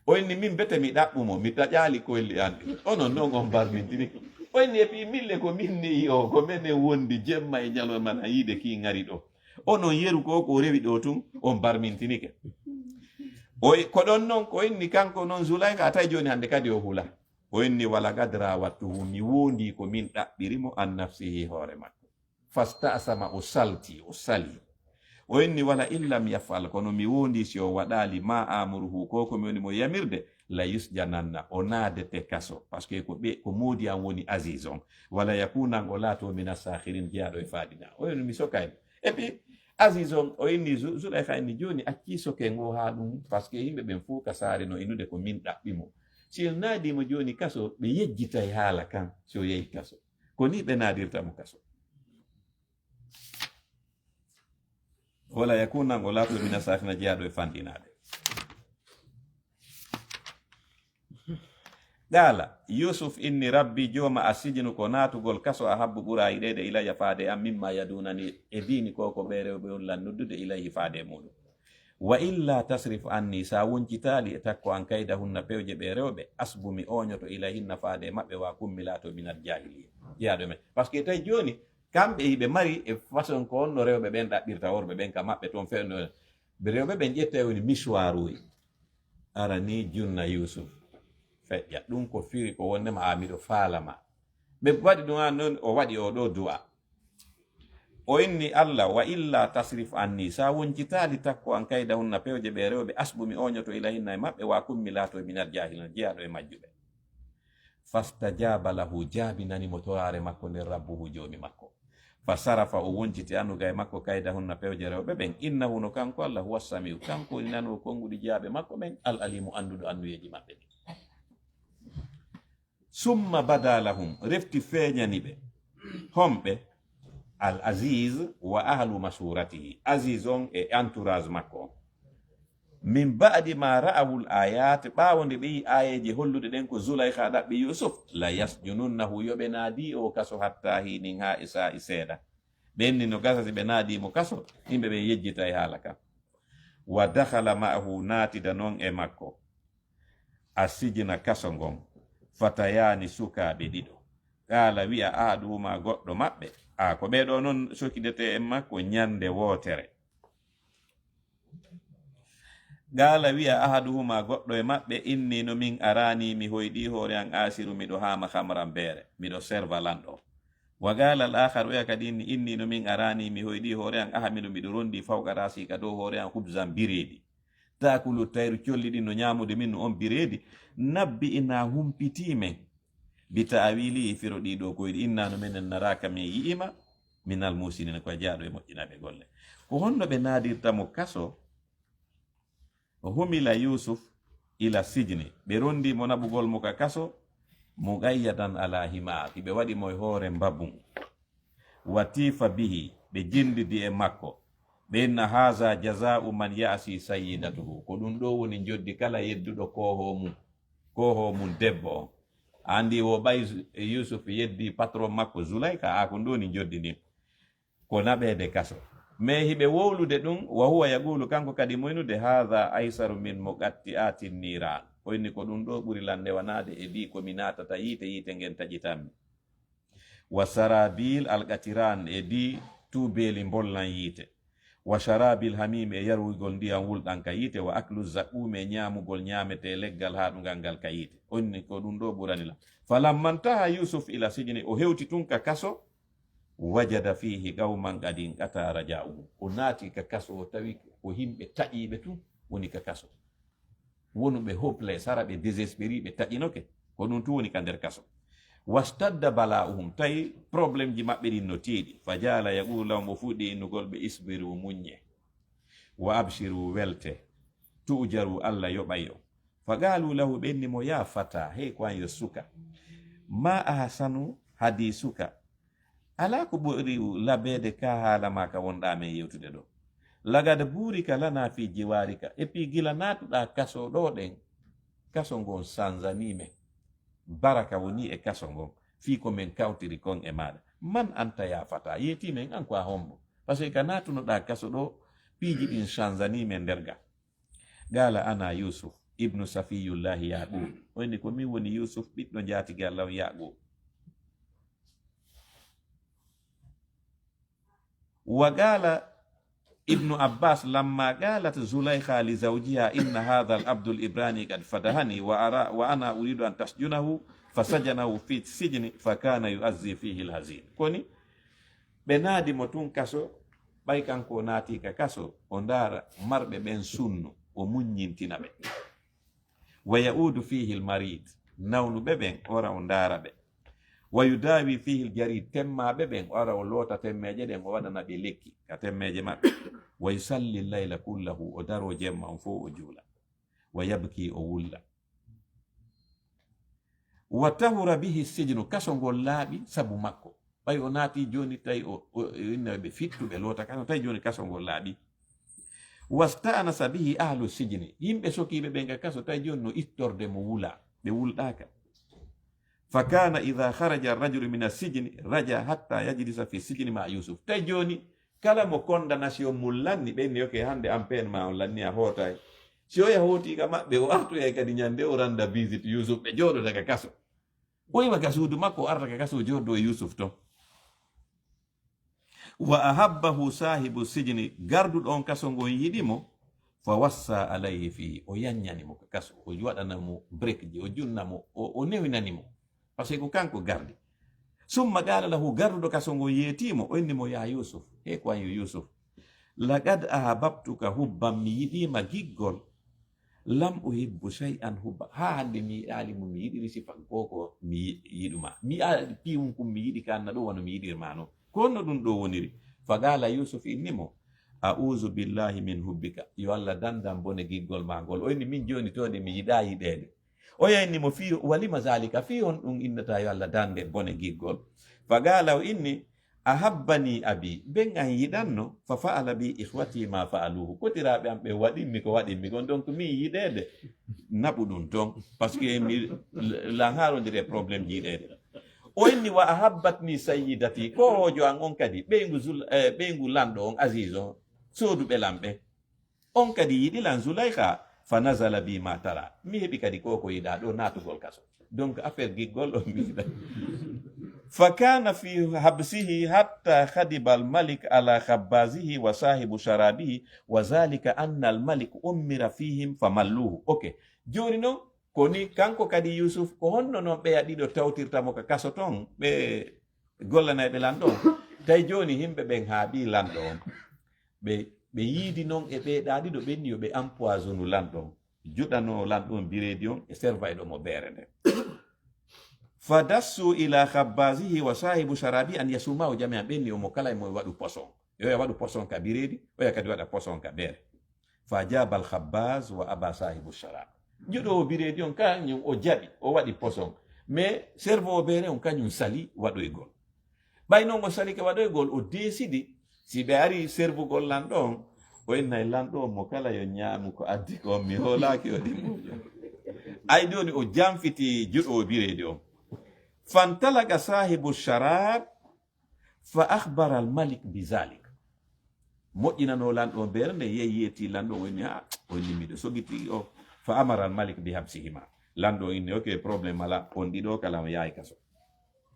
O inni min bete mi ɗaɓɓu mo, mi taƴaali koyli an ɗin. Onon non on barmintini. O inni e fii mille ko min ne'i o, ko menen wondi jemma e ñalorma na yiide kii ŋari ɗoo. Onon yeru ko ko rewi ɗoo tun, on barmintinike. O i-, ko ɗon non ko inni kanko non Zulaykha, tawi jooni hannde kadi o hula. O inni, "Wa laqad rawadtuhu, mi woondii ko min ɗaɓɓiri mo an nafsihi hoore makko. Fasta'sama, o salti, o sali." O inni, "Wala in lam yaf'al, kono mi woondii si o waɗaali ma amuruhu, ko ko mi woni mo yamirde, la yusjananna, o naadete kaso. Parce que ko ɓe, ko moodi an woni Aziz on. Wala yakunan, o laato mina sakhirin, jeyaaɗo e faadina." O inni, "Mi sokay." Et puis, Aziz on, o inni Zu-, Zulaykha inni, "Jooni accii soke ngo haa ɗum, parce que yimɓe ɓen fow ka saare no inude ko min ɗaɓɓi mo. Si en naadii mo jooni kaso, ɓe yejjitay haala kan si o yehi kaso." Ko ni ɓe naadirta mo kaso. Wala yakunan, o laato mina sakhina, jeyaaɗo e fanɗinaaɓe. Qaala, Yusuf inni, "Rabbi, jooma, assijnu, ko naatugol kaso, ahabbu, ɓura yiɗeede, ilayya, faade am, mimma yadunani, e diini ko ko ɓe rewɓe on lan noddude, ilayhi, faade muɗum. Wa illa tasrif anni, sa woncitaali e takko an, kaydahunna, pewje ɓe rewɓe, asbu, mi ooñoto, ilayhinna, faade maɓɓe, wa akun, mi laato, minal jaahiliin." Jeyaaɗo men. Parce que tawi jooni, kamɓe hiɓe mari e façon ko honno rewɓe ɓen ɗaɓɓirta worɓe ɓen ka maɓɓe toon fewndo. Rewɓe ɓen ƴetta e woni miswaruuji. Ara ni junna Yusuf. Feƴƴa. Ɗum ko firi ko wondema a miɗo faala ma. Ɓe waɗi ɗum an noon, o waɗi o ɗo du'a. O inni Allah, "Wa illa tasrif anni, sa woncitaali takko an kaydahunna pewje ɓe rewɓe, asbu mi ooñoto ilahinna e maɓɓe, wa kun mi laato minal jaahilina, jeyaaɗo e majjuɓe." Fastajaba lahu, jaabinani mo toraare makko nden Rabbuhu, Joomi makko. Fa sarafa, o wonciti, anu, ga e makko, kaydahunna, pewje rewɓe ɓen. Innahu, no kanko Allah, huwa samiu, kanko woni nanoowo konguɗi jeyaaɓe makko ɓen, al alimu, annduɗo annuyeeji maɓɓe ɗin. Summa bada lahum, refti feeñani ɓe. Homɓe? Al Aziz wa ahlu mashuratihi. Aziz on e entourage makko on. Min ba'di ma ra'awul ayat, ɓaawo nde ɓe yi aayeeje holluɗe ɗen ko Zulaykha ɗaɓɓi Yusuf, la yasjununnahu, yo ɓe naadi o kaso hatta hinin, haa e saa'i seeɗa. Ɓen ni no gasa si ɓe naadi mo kaso, yimɓe ɓen yejjita e haala kan. Wa dakhala ma'ahu, naatida non e makko, assijna, kaso ngon, fatayaani, sukaaɓe ɗiɗo. Qaala, wi'a, ahaduhuma, goɗɗo maɓɓe, a ko ɓee ɗoo non sokidetee e makko ñande wootere. Qaala, wi'a, ahaduhuma, goɗɗo e maɓɓe, inni, no min araani, mi hoyɗii hoore an, asiru, miɗo haama, khamran, beere, miɗo serva lanɗo. Wa qaala al akhar, oya kadi inni, inni, no min araani, mi hoyɗii hoore an, ahmilu, miɗo ronndii, fawqa ra'si, ka dow hoore an, khubzan, bireedi. Taakulu tayru, colli ɗin no ñaamude min no on bireedi. Nabbi'inaa, humpitii men. Bi ta'awili, firo ɗii ɗoo koyɗi. Innaa, no menen, naraaka, men yi'ii ma, minal muhsiniina, ko a jeyaaɗo e moƴƴinaaɓe golle. Ko honno ɓe naadirta mo kaso? Humila Yusuf ila sijni. Ɓe ronndii mo naɓugol mo ka kaso, muqayyadan ala himar. Hiɓe waɗi mo e hoore mbabun. Wa tifa bihi, ɓe jindidi e makko. Ɓe inna, haza jaza'u man ya'si sayyidatuhu. Ko ɗum ɗoo woni njoddi kala yedduɗo koohoo mum, koohoo mum debbo on. A anndi wo ɓay Yusuf yeddi patron makko Zulaykha, a ko ɗum woni njoddi ndin. Ko naɓeede kaso. Mais hiɓe wowlude ɗum, wa huwa yaqulu, kanko kadi mo inude, haza aysaru min muqatti'atin niran. O inni ko ɗum ɗoo ɓuri lan newanaade e ɗii ko mi naatata yiite, yiite ngen taƴitanmi. Wa sarabil alqatiran, e ɗii tuubeeli mbollan yiite. Wa sharabil hamim, e yarugol ndiyam wulɗam ka yiite, wa aklu zaqqum, e ñaamugol ñaametee leggal haaɗungal ngal ka yiite. Onni ko ɗum ɗo ɓurani lan. Falamma ntaha Yusuf ila sijni, o hewti tun ka kaso, wajada fihi qawman qad inqata raja'uhum. O naati ka kaso, o tawi ko himɓe taƴiiɓe tun woni ka kaso. Wonuɓe hopeless, hara ɓe désespéré, ɓe taƴinoke. Ko ɗum tun woni ka nder kaso. Washtadda bala'uhum, tawi problème ji maɓɓe ɗin no tiiɗi. Fa jaala yaqulu lahum, o fuɗɗi innugol ɓe, isbiru, muññe. Wa abshiru, welte. Tu'jaru, Allah yoɓay on. Fa qaalu lahu, ɓe inni mo, ya fata, hey ko an yo suka. Ma ahsanu hadisuka. Alaa ko ɓuri labeede ka haala maa ka wonɗaa men yewtude ɗo. Laqad burika lana fi jiwarika. Et puis gila naatuɗaa kaso ɗo ɗen, kaso ngon sanzanii men. Baraka woni e kaso ngon. Fii ko men kawtiri kon e maaɗa. Man anta ya fata. Yeetii men an ko a hombo. Parce que ka naatunoɗaa kaso ɗo, piiji ɗin sanzanii men nder ga. Qala ana Yusuf ibnu Safiyullahi Yaqub. O inni ko min woni Yusuf, ɓiɗɗo njaatige Allah on Yaqub. Wa qala Ibnu Abbas, lamma qalat Zulaykha li zawjiha, inna hadha al-abdu al-ibrani qad fadahani wa ara, wa ana uridu an tasjunahu, fasajanahu fi sijni, fa kana yu'azzi fihi al-hazin. Koni, ɓe naadi mo tun kaso, ɓay kanko o naati ka kaso, o ndaara marɓe ɓen sunnu, o muññintina ɓe. Wa ya'udu fihi al-marid, nawnuɓe ɓen, ora o ndaara ɓe. Wa yudawi fihi al-jarid, temmaaɓe ɓen, ora o loota temmeeje ɗen, o waɗana ɓe lekki ka temmeeje maɓɓe. Wa yusalli al-layla kullahu, o daro jemma on fow o juula. Wa yabki, o wulla. Wa tahura bihi sijnu, kaso ngol laaɓi sabu makko. Ɓay o naati jooni, tawi o, o, o inna ɓe fittuɓe loota kaso, tawi jooni kaso ngol laaɓi. Wasta'nasa bihi ahlu sijni, yimɓe sokiiɓe ɓen ka kaso, tawi jooni no ittorde mo wula, ɓe wulɗaaka. Fa kana idha kharaja ar-rajulu min as-sijni raja hatta yajlisa fi sijni ma Yusuf. Tawi jooni kala mo condamnation mun lanni, ɓe inni, ok, hande an peen ma on lanni, a hootay. Si o yaha hooti ka maɓɓe, o artoyay kadi ñande o randa visite Yusuf, ɓe jooɗoda ka kaso. O iwa ka suudu makko, o arta ka kaso, o jooɗo e Yusuf ton. Wa ahabbahu sahibu sijni, garduɗo on kaso ngon yiɗi mo, fa wassa alayhi fihi, o yanñani mo ka kaso, o waɗana mo break ji, o junna mo, o, o newinani mo. Parce que ko kanko gardi. Summa qala lahu, garduɗo kaso ngon yeetii mo, o inni mo, ya Yusuf, he ko an yo Yusuf, laqad ahbabtuka hubban, mi yiɗii ma giggol, lam uhibbu shay'an hubba. Haa hannde mi yiɗaali mo, mi yiɗiri sifa ko ko mi yi-, yiɗu ma. Mi yiɗaali piiwum kum mi yiɗi ka anna ɗo wano mi yiɗir ma non. Ko honno ɗum ɗo woniri? Fa qala Yusuf inni mo, a'uzu billahi min hubbika. Yo Allah dandan bone giggol ma ngol. O inni min jooni too de mi yiɗaa yiɗeede. O ya inni mo fii, walima zalika, fii on ɗum innata yo Allah dande bone giggol. Fa qala o inni, ahabbani abi, ben an yiɗanno, fa fa'ala bi ikhwati ma fa'aluhu. Kotiraaɓe am ɓe waɗimmi ko waɗimmi kon, donc min yiɗeede, naɓu ɗum ton, parce que mi lan haarondire problème ji yiɗeede. O inni, wa ahabbatni sayyidati, ko hoojo an on kadi, ɓeyngu Zul-, eh, ɓeyngu lanɗo on, Aziz on, sooduɓe lan ɓe. On kadi yiɗi lan Zulaykha, fa nazala bi ma tara. Mi heɓi kadi ko ko yiɗa ɗo naatugol kaso. Donc affaire giggol on mi yiɗa. Fa kana fi habsihi hatta khadiba al malik ala khabbazihi wa sahibu sharabihi wa zalika anna al malik ummira fihim fa malluhu. Ok. Joni non, ko ni kanko kadi Yusuf, ko honno non ɓeya ɗiɗo tawtirta mo ka kaso ton, ɓe gollanayɓe lanɗo on? Tawi joni himɓe ɓen haaɓi lanɗo on. Ɓe, ɓe yiidi non e ɓe ɗa ɗiɗo ɓenni yo ɓe empoisonu lanɗo on. Juɗano lanɗo on bireedi on e servayɗo mo beere nden. Fa dassu ila khabbazihi wa sahibu sharabi an yasuma o jami'an, ɓenni omo kala e mo e waɗu poson. E oya waɗu poson ka bireedi, oya kadi waɗa poson ka beere. Fa jaba al khabbaz wa aba sahibu sharab. Juɗo o bireedi on kañum o jaɓi, o waɗi poson. Mais servo o beere on kañum sali waɗoygol. Ɓay non o salike waɗoygol, o deesidi, si ɓe ari servugol lanɗo on, o innay lanɗo on mo kala yo ñaamu ko addi ko on, mi hoolaaki o ɗimmojo. Ay ɗoni o jamfiti juɗo o bireedi on. Fantalaqa sahibu sharab fa akhbara al malik bi zalik. Moƴƴinano lanɗo on beere nden yehi yeeti lanɗo on, o inni, "Ah, o inni miɗo sogiti o." Fa amara al malik bi habsihima. Lanɗo on inni, "Ok, problème ala, on ɗiɗo kala on yahay kaso."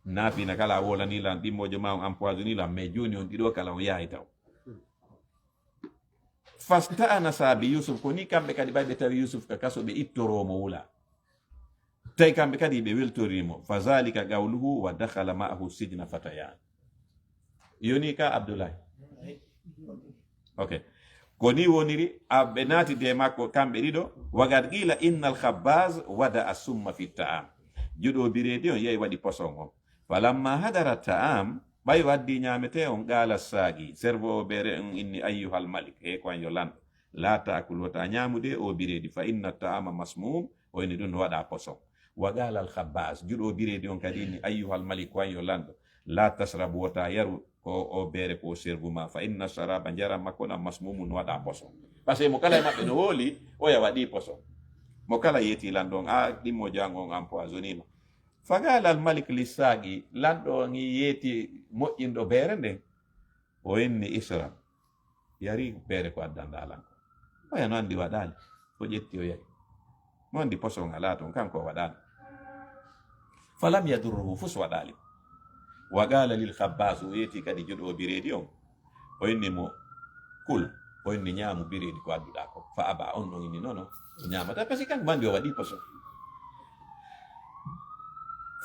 Naafina kala a wolani lan, ɗimmojo ma on empoisoni lan, mais joni on ɗiɗo kala on yahay taw. Fasta'anasa bi Yusuf, ko ni kamɓe kadi ɓay ɓe tawi Yusuf ka kaso, ɓe ittoroo mo wula. Tawi kamɓe kadi ɓe weltorii mo. Fa zalika qawluhu wa dakhala ma'ahu sijna fatayan. Yoni ka Abdullahi. Ok. Ko ni woniri, a, ɓe naati de makko kamɓe ɗiɗo. Wa qad qila innal khabbaz wada'a summa fi ta'am. Juɗo biredi on yehi waɗi poson on. Falamma hadara ta'am, ɓay o addi ñaametee on, qala saagi, servoowo beere on inni, ayyuhal malik, he ko an yo lanɗo, la ta'kul, wota ñaamude o biredi, fa inna ta'ama masmum, o inni ɗum no waɗa poson. Wa qala al khabbaz, juɗo biredi on kadi inni, ayyuhal malik, ko an yo lanɗo, la tashrab, wota yaru ko o beere ko o servu ma, fa inna sharaba, njaram makko on, masmumun, no waɗa poson. Parce que mo kala e maɓɓe no hooli, oya waɗi poson. Mo kala yeeti lanɗo on, a ɗimmo jango on empoisonima. Faqala al malik li saagi, lanɗo on yeeti moƴƴinɗo beere nden. O inni, ishrab, yari beere ko addanɗa lan ko. Oya no andi waɗaali. O ƴetti o yari. Mo andi poson alaa ton, kanko o waɗaali. Falam yadurruhu, fus waɗaali. Wa qala lil khabbaz, o yeeti kadi juɗo biredi on. O inni mo, kul, o inni, ñaamu biredi ko adduɗa ko. Fa aba, on ɗon inni, nono, o ñaamata, parce que kanko mandi o waɗi poson.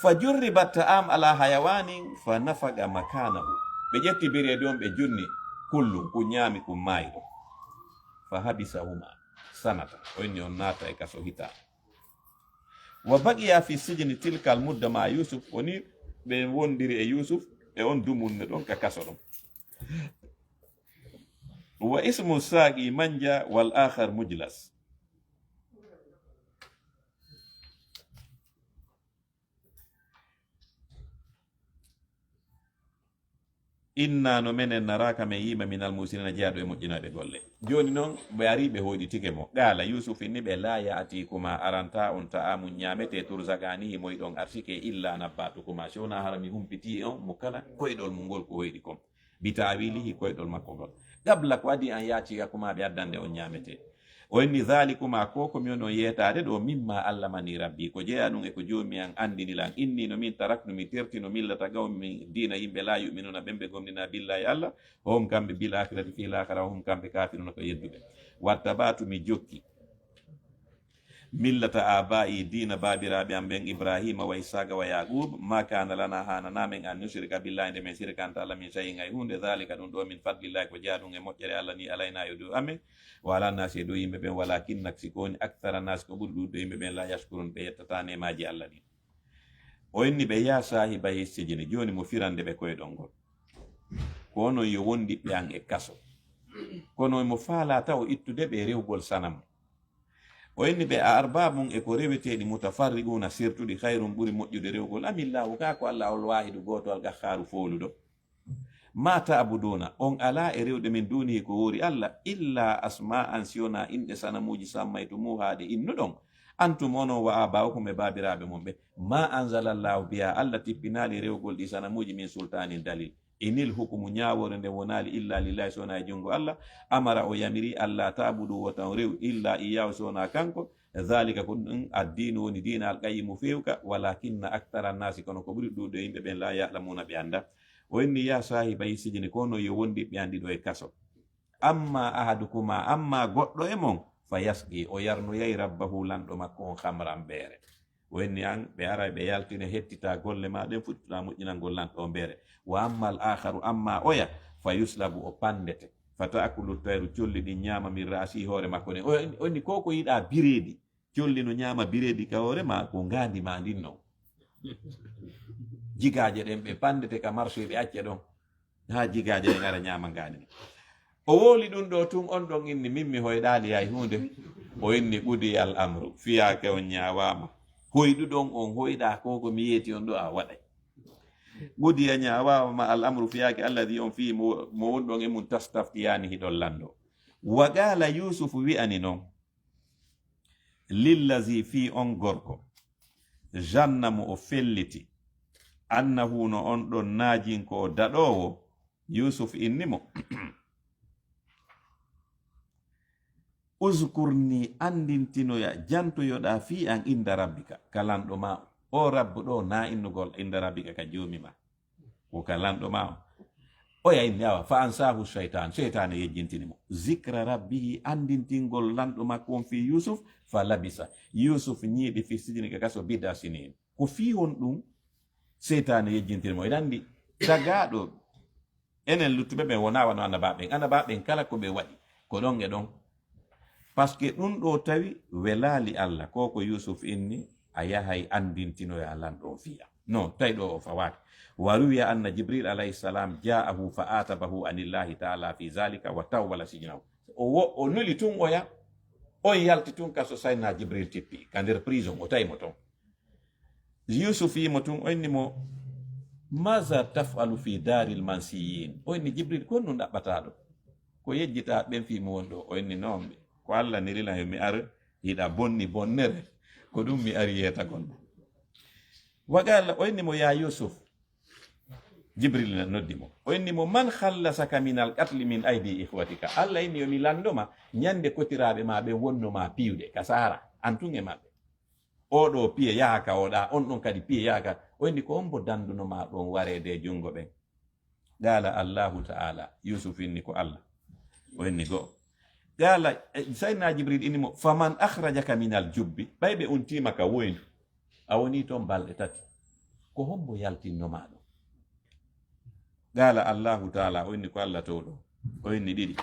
Fa jurriba ta'am ala hayawanin fa nafaqa makanahu. Ɓe ƴetti biredi on, ɓe junni kullum, kun ñaami, kun maayi ɗon. Fa habisahuma sanata. O inni on naata e kaso hita. Wa baqiya fi sijni tilkal mudda ma Yusuf. Woni ɓe wondiri e Yusuf e on dumunne ɗon ka kaso ɗon. Wa ismu saaqi manja wal akhar mujlas. Inna, no menen, naraka, men yiima, minal musinina, jeyaaɗo e moƴƴinaaɓe golle. Jooni non, ɓe ari, ɓe hoyɗitike mo. Qaala, Yuusuf inni ɓe, laa ya'tikuma, aranta on ta'amun ñaamete, turzaqanihi, moyɗon arsike, illa nabbatukuma, si wonaa hara mi humpitii on mo kala koyɗol mum ngol ko hoyɗi kon. Bi ta'wilihi, koyɗol makko ngol. Qabla, ko adii, an ya'tiyakuma, ɓe addande on ñaamete. O inni, zalikuma, ko ko mi woni on yeetaade ɗo, mimma allamani rabbi, ko jeyaa ɗum e ko joomi an anndini lan. Inni, no min, taraktu, mi tertino, millata qawmi, diina yimɓe, laa yu'minuna, ɓen ɓe gomɗinaa, billahi, Allah, wa hum, kamɓe, bil akhirati, fil akhira, wa hum, kamɓe, kafiruna, ko yedduɓe. Wattaba'tu, mi jokki, millata aba'i, diina baabiraaɓe am ɓen, Ibrahima wa Ishaqa wa Yaqub. Ma kana lana, haananaa men, an nushrika billahi, nde men sirkanta Allah, min shay'in, hay huunde, zalika, ɗum ɗo, min fadlillahi, ko jeyaa ɗum e moƴƴere Allah ni, alayna, e dow amen, wa ala nasi, e dow yimɓe ɓen, walakinna, si ko woni, akthara nasi, ko ɓuri ɗuuɗude yimɓe ɓen, la yashkurun, ɓe yettataa neemaaji Allah ɗin. O inni ɓe, ya sahibayi sijini, jooni mo firande ɓe koyɗol ngol. Ko onon yo wondiɓɓe an e kaso. Kono mo faalaa taw ittude ɓe rewgol sanamu. O inni ɓe, a arbabun, e ko reweteeɗi, mutafarriquna, sertuɗi, khayrun, ɓuri moƴƴude rewgol, amillahu, kaa ko Allah, al wahidu, gooto, al qahharu, fooluɗo. Ma ta'buduna, on alaa e rewde min dunihi ko woori Allah, illa asma'an, si wonaa inɗe sanamuuji, sammaytumuha, ɗe innuɗon, antum, onon, wa aba'ukum, e baabiraaɓe mon ɓe, ma anzalallahu biha, Allah tippinaali rewgol ɗi sanamuuji min sultanin, dalil. Inil hukumu, ñaawoore nden wonaali, illa lillahi, so wonaa e junngo Allah, amara, o yamiri, alla ta'budu, wota on rew, illa iyyahu, so wonaa kanko, zalika, ko ɗum addiinu woni diina, alqayyimu, feewka, walakinna aktara annasi, kono ko ɓuri ɗuuɗude yimɓe ɓen, la ya'lamuna, ɓe annda. O inni, ya sahibayi sijini, ko onon yo wondiɓɓe an ɗiɗo e kaso. Amma ahadukuma, amma goɗɗo e mon, fa yasqi, o yarnoyay rabbahu, lanɗo makko on, khamran, beere. O inni an, ɓe aray ɓe yaltine, hettita golle ma ɗen, futtita moƴƴinangol lanɗo on beere. Wa ammal akharu, amma oya, fa yuslabu, o pandete. Fa ta'kulu tayru, colli ɗin ñaama, min ra'si, hoore makko nden. O inni, ko ko yiɗa bireedi, colli no ñaama bireedi ka hoore ma, ko ngaandi ma ndin non. Jigaaje ɗen ɓe pandete ka marché, ɓe acce ɗon. Haa jigaaje ɗen ara ñaama ngaandi. O wowli ɗum ɗo tun, on ɗon inni, min mi hoyɗaali hay huunde. O inni, qudiyal amru, fiyaake on ñaawaama. Hoyɗuɗon on hoyɗa ko, ko mi yeeti on ɗo, a waɗay. Qudiya, ñaawaama, al amru, fiyaake, alladhi, on, fii, mo, mo won ɗon e mum, tastaftiyaani, hiɗon lanndo. Wa qaala, Yuusufu wi'ani non, lillazi, fii on gorko, zanna, mo o felliti, annahu, no on ɗon, naajin, ko o daɗoowo, Yuusuf inni mo, uzkurni, anndintinoya, jantoyoɗaa, fii an, inda rabbika, ka lanɗo ma o. O rabbu ɗo, na innugol inda rabbika, ka joomi ma. Ko ka lanɗo ma o. Oya inni awa, fa ansahu shaytan, shaytane yejjintini mo. Zikra rabbihi, andintingol lanɗo makko on fi Yusuf, fa labisa. Yusuf ñiiɓi fi sijni ka kaso bida sinin. Ko fi on ɗum, shaytane yejjintini mo. Eɗen andi, tagaaɗo, enen luttuɓe ɓen wona wano annabaaɓe ɓen. Annabaaɓe ɓen kala ko ɓe waɗi, ko ɗon e ɗon. Parce que ɗum ɗo tawi welaali Allah, ko ko Yusuf inni, a yahay andintinoya lanɗo on fiya. No, tawi ɗo o fawaaki. Wa ruwiya anna Jibril alayhi salam ja'ahu fa atabahu anillahi ta'ala fi zalika wa tawwala sijnahu. O wo-, o nuli tun oya, on yalti tun kaso sayna Jibril tippi, ka nder prison, o tawi mo ton. Yusuf yimo tun, o inni mo, maza taf'alu fi daril mansiyin? O inni Jibril, ko honɗum ɗaɓɓata ɗo? Ko yejjita ɓen fi mo won ɗo? O inni, non ɓe. Ko Allah nirila he mi ar hiɗa bonni bonnere. Ko ɗum mi ari yeetagol ma. Wa qala, o inni mo, ya Yusuf, Jibril na noddi mo. O inni mo, man khallasaka min al qatli min aydi ikhwatika? Allah inni yo mi lanndo ma, ñande kotiraaɓe ma ɓen wonno ma piwde, ka sahara, an tun e maɓɓe. Oɗo piye yaha ka oɗa, on ɗon kadi piye yaha ka. O inni ko on bo danduno ma ɗon wareede e jungo ɓen? Qala Allahu ta'ala, Yusuf inni ko Allah. O inni go. Qala, eh, Sayyidina Jibril inni mo, faman akhrajaka min al jubbi? Ɓay ɓe untima ka woyndu, a woni ton balɗe tati. Ko hombo yaltinno ma ɗon? Qala Allahu ta'ala, o inni ko Allah towɗo. O inni ɗiɗi.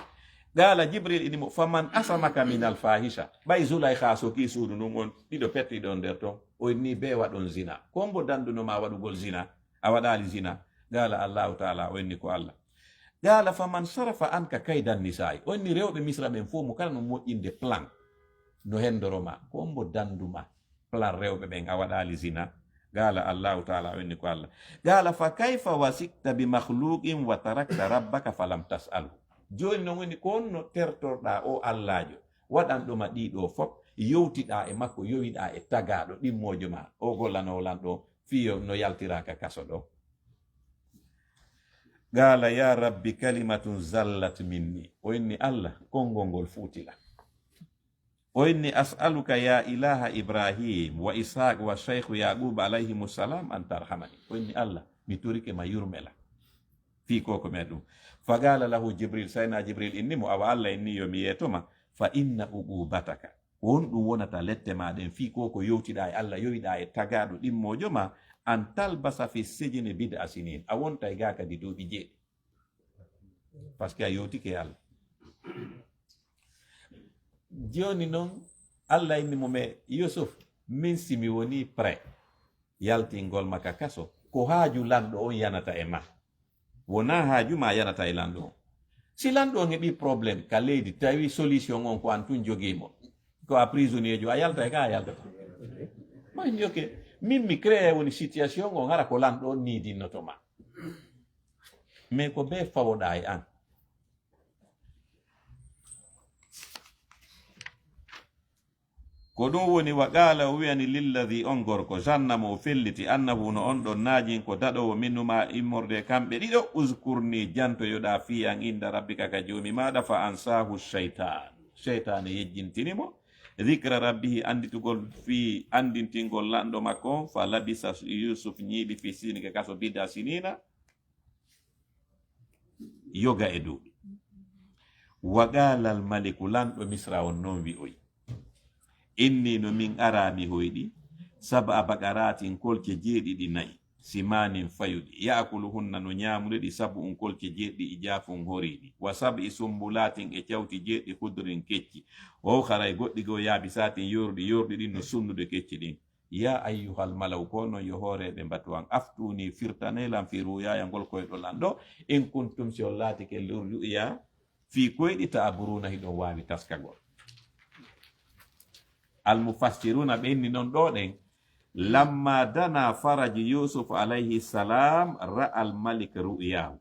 Qala Jibril inni mo, faman asamaka min al fahisha? Ɓay Zulaykha soki suudu ndun on, ɗiɗo petti ɗon nder ton. O inni be waɗon zina. Ko hombo danduno ma waɗugol zina? A waɗali zina. Qala Allahu ta'ala, o inni ko Allah. Qala faman sarafa anka kaydan nisa'i? O inni rewɓe Misra ɓen fof mo kala no moƴƴinde plan, no hendoro ma. Ko hombo dandu ma plan rewɓe ɓen a waɗali zina? Qala Allahu ta'ala, o inni ko Allah. Qala fa kayfa wasikta bi makhluqin wa tarakta rabbaka falam tas'alhu? Joni non woni ko honno tertorɗa o Allajo waɗanɗo ma ɗiɗo fof, yewtiɗa e makko, yowiɗa e tagaɗo ɗimmojo ma, o gollanowo lanɗo, fiyo no yaltiraka kaso ɗo. Qala ya rabbi kalimatun zallat minni. O inni Allah, konngol ngol fuutila. O inni as'aluka ya ilaha Ibrahim wa Ishaq wa shaykhu Yaqub alayhimu salam an tarhamani. O inni Allah, mi torike ma yurmela. Fii ko ko men ɗum. Fa qala lahu Jibril, sayna Jibril inni mo, awa Allah inni yo mi yeeto ma, fa inna uqubataka. Ko honɗum wonata lette ma ɗen fii ko ko yewtiɗa e Allah, yowiɗa e tagaɗo ɗimmojo ma, an talbasa fi sijni bid'a sinin. A wonta e ga kadi duuɓi jeeɗi. Parce que a yewtike e Allah. Joni non, Allah inni mo, mais Yusuf, min si mi woni prêt yaltingol ma ka kaso, ko haaju lanɗo on yanata e ma. Wona haaju ma yanata e lanɗo on. Si lanɗo on heɓi problème ka leydi, tawi solution on ko an tun jogii mo, ko a prisonnier jo, a yalta e ka a yaltata. Ma inni, ok, min mi créé woni situation on, hara ko lanɗo on niidinnoto ma. Mais ko be fawoɗa e an. Ko ɗum woni wa qala, o wi'ani lilladhi, on gorko, zanna mo o felliti, annahu, no on ɗon, najin, ko daɗowo, minhuma, immorde e kamɓe ɗiɗo, uzkurni, jantoyoɗa, fii an, inda rabbika, ka joomi maaɗa, fa ansahu shaytan, shaytaane yejjintini mo, dhikra rabbihi, annditugol fii anndintingol lanɗo makko on, fa labisa, Yusuf ñiiɓi, fi sijni, ka kaso, bid'a sinina, yoga e duuɓi. Wa qala al maliku, lanɗo Misra on non wi'oyi, inni, no min ara mi hoyɗi, sab'a baqaratin, kolce jeeɗiɗi na'i, simanin, fayuɗi, ya'kuluhunna, no ñaamude ɗi, sab'un, kolce jeeɗiɗi, ijafun, horiiɗi, wa sab'i sumbulatin, e cawti jeeɗiɗi, khudrin, kecci, wa ukhara, e goɗɗi goo, yabisatin, yoruɗi, yoruɗi ɗin no sunnude kecci ɗin. Ya ayyuhal mala'u, ko onon yo hooreeɓe mbatu an, aftuni, firtanee lan, fi ru'yaya, ngol koyɗol an ɗo, in kuntum, si on laatike, lir ru'ya, fii koyɗi, ta'buruna, hiɗon waawi taskagol. Al mufassiruna ɓe inni non ɗo ɗen, lamma dana faraji Yusuf alayhi salam, ra'al malik ru'yahu.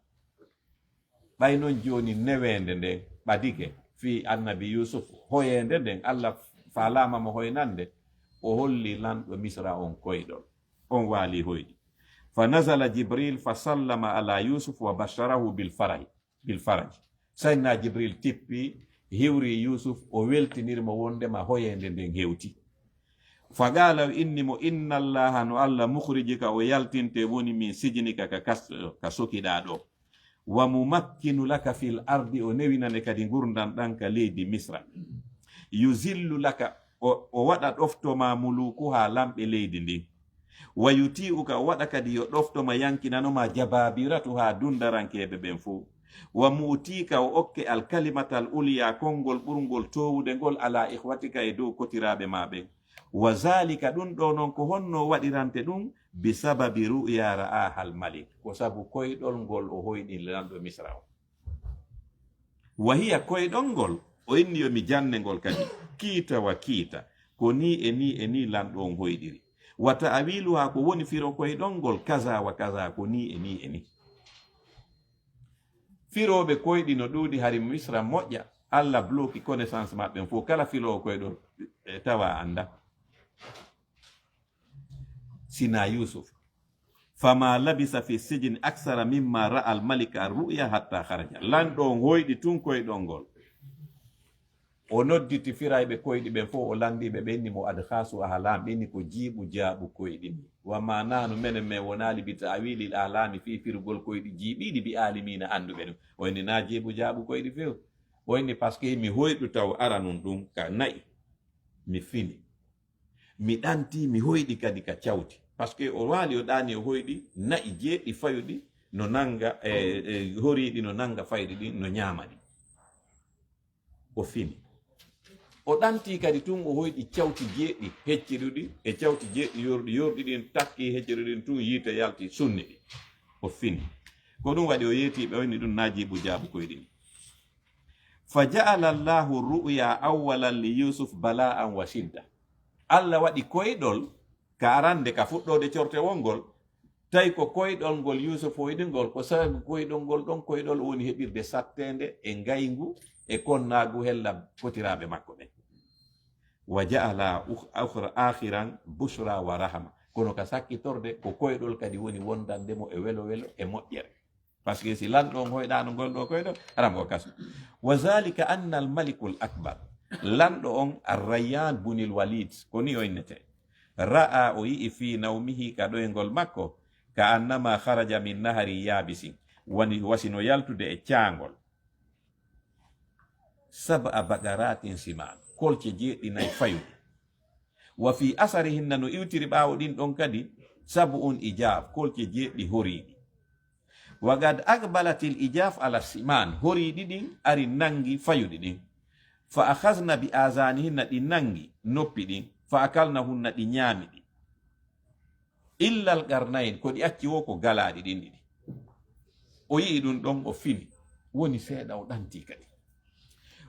Ɓay non jooni neweende nden ɓadike fii annabi Yusuf, hoyeende nden Allah faalaama mo hoynande, o holli lanɗo Misra on koyɗol, on waali hoyɗi. Fa nazala Jibril fa sallama ala Yusuf wa basharahu bil farahi, bil faraj. Sayyidina Jibril tippi, hiwri Yusuf, o weltiniri mo wondema hoyeende nden hewti. Fa qala, o inni mo, inna Allaha, no Allah, mukhrijuka, o yaltinte woni, min sijnika, ka kas-, ka sokiɗaa ɗo. Wa mumakkinu laka fil ardi, o newinane kadi ngurndan ɗan ka leydi Misra. Yuzillu laka, o, o waɗa ɗofto ma mulukuha, lamɓe leydi ndin. Wa yuti'uka, o waɗa kadi yo ɗofto ma yankinano ma jababiratuha, dundarankeeɓe ɓen fow. Wa mu'tika, o okke al kalimatal uliya, konngol ɓurngol toowude ngol, ala ikhwatika, e dow kotiraaɓe ma ɓen. Wa zalika, ɗun ɗoo non ko honno waɗirante ɗun? Bi sababi ru'ya ra'aha al malik, ko sabu koyɗol ngol o hoyɗini lanɗo Misra on. Wa hiya, koyɗol ngol, o inni yo mi janne ngol kadi, kiita wa kiita, ko nii e nii e nii lanɗo on hoyɗiri. Wa ta'awiluha, ko woni firo koyɗol ngol, kaza wa kaza, ko nii e nii e nii. Firooɓe koyɗi no ɗuuɗi, hari Misra moƴƴa, Alla bloki connaissance maɓɓe fow. Kala filoowo koyɗol, e, tawa annda. Sina Yusuf. Fama labisa fi sijni aksara mimma ra'a al malika ar ru'ya hatta kharaja. Lanɗo on hoyɗi tun koyɗol ngol. O nodditi firayɓe koyɗi ɓen fow, o lanndii ɓe, ɓe inni mo adkhasu ahlam, ɓe inni ko jiiɓu jaaɓu koyɗi ni. Wa ma nahnu, menen men wonaali, bi ta'wilil ahlami, fii firugol koyɗi jiiɓiiɗi, bi alimina, annduɓe ɗum. O inni na jiiɓu jaaɓu koyɗi few. O inni parce que mi hoyɗu taw aranun ɗum ka na'i, mi fini. Mi ɗanti, mi hoyɗi kadi ka cawti. Parce que o waali, o ɗaani, o hoyɗi na'i jeeɗi fayuɗi no nanga, e, e, horiiɗi no nanga fayuɗi ɗin, no ñaama ɗi. O fini. O ɗanti kadi tun, o hoyɗi cawti jeeɗi hecciɗuɗi e cawti jeeɗi yorɗi, yorɗi ɗin takki hecciɗuɗi ɗin tun, yiite yalti, sunni ɗi. O fini. Ko ɗum waɗi o yeeti ɓe, o inni ɗum na jiiɓu jaabu koyɗi ni. Fa ja'ala Allahu ru'ya awwalan li Yusuf bala'an wa shidda. Allah waɗi koyɗol ka arande, ka fuɗɗoode cortewol ngol, tawi ko koyɗol ngol Yuusuf hoyɗingol, ko sababu koyɗol ngol ɗon koyɗol woni heɓirde satteende e ngayngu e konnaagu hella kotiraaɓe makko ɓen. Wa ja'ala ukh-, ukhra-, akhiran bushra wa rahma. Kono ka sakkitorde, ko koyɗol kadi woni wondande mo e welo welo e moƴƴere. Parce que si lanɗo on hoyɗaano ngol ɗo koyɗol, hara mo kaso. Wa zalika anna al malikul akbar. Lanɗo on Ar-Rayyan bunil Walid, ko ni o innete. Ra'a, o yi'i, fi nawmihi, ka ɗoyngol makko, ka annama kharaja min nahari yabisin, woni wasino yaltude e caangol. Sab'a baqaratin siman, kolce jeeɗi nayi fayuɗe. Wa fi asarihinna, no iwtiri ɓaawo ɗin ɗon kadi, sab'un ijaf, kolce jeeɗi horiiɗi. Wa qad aqbalatil ijaf ala siman, horiiɗi ɗin ari nangi fayuɗi ɗin. Fa akhazna bi azanihinna, ɗi nangi noppi ɗin. Fa akalnahunna, ɗi ñaami ɗi. Illal qarnayn, ko ɗi acci wo ko galaaɗi ɗin ɗiɗi. O yi'i ɗum ɗon, o fini. Woni seeɗa, o ɗanti kadi.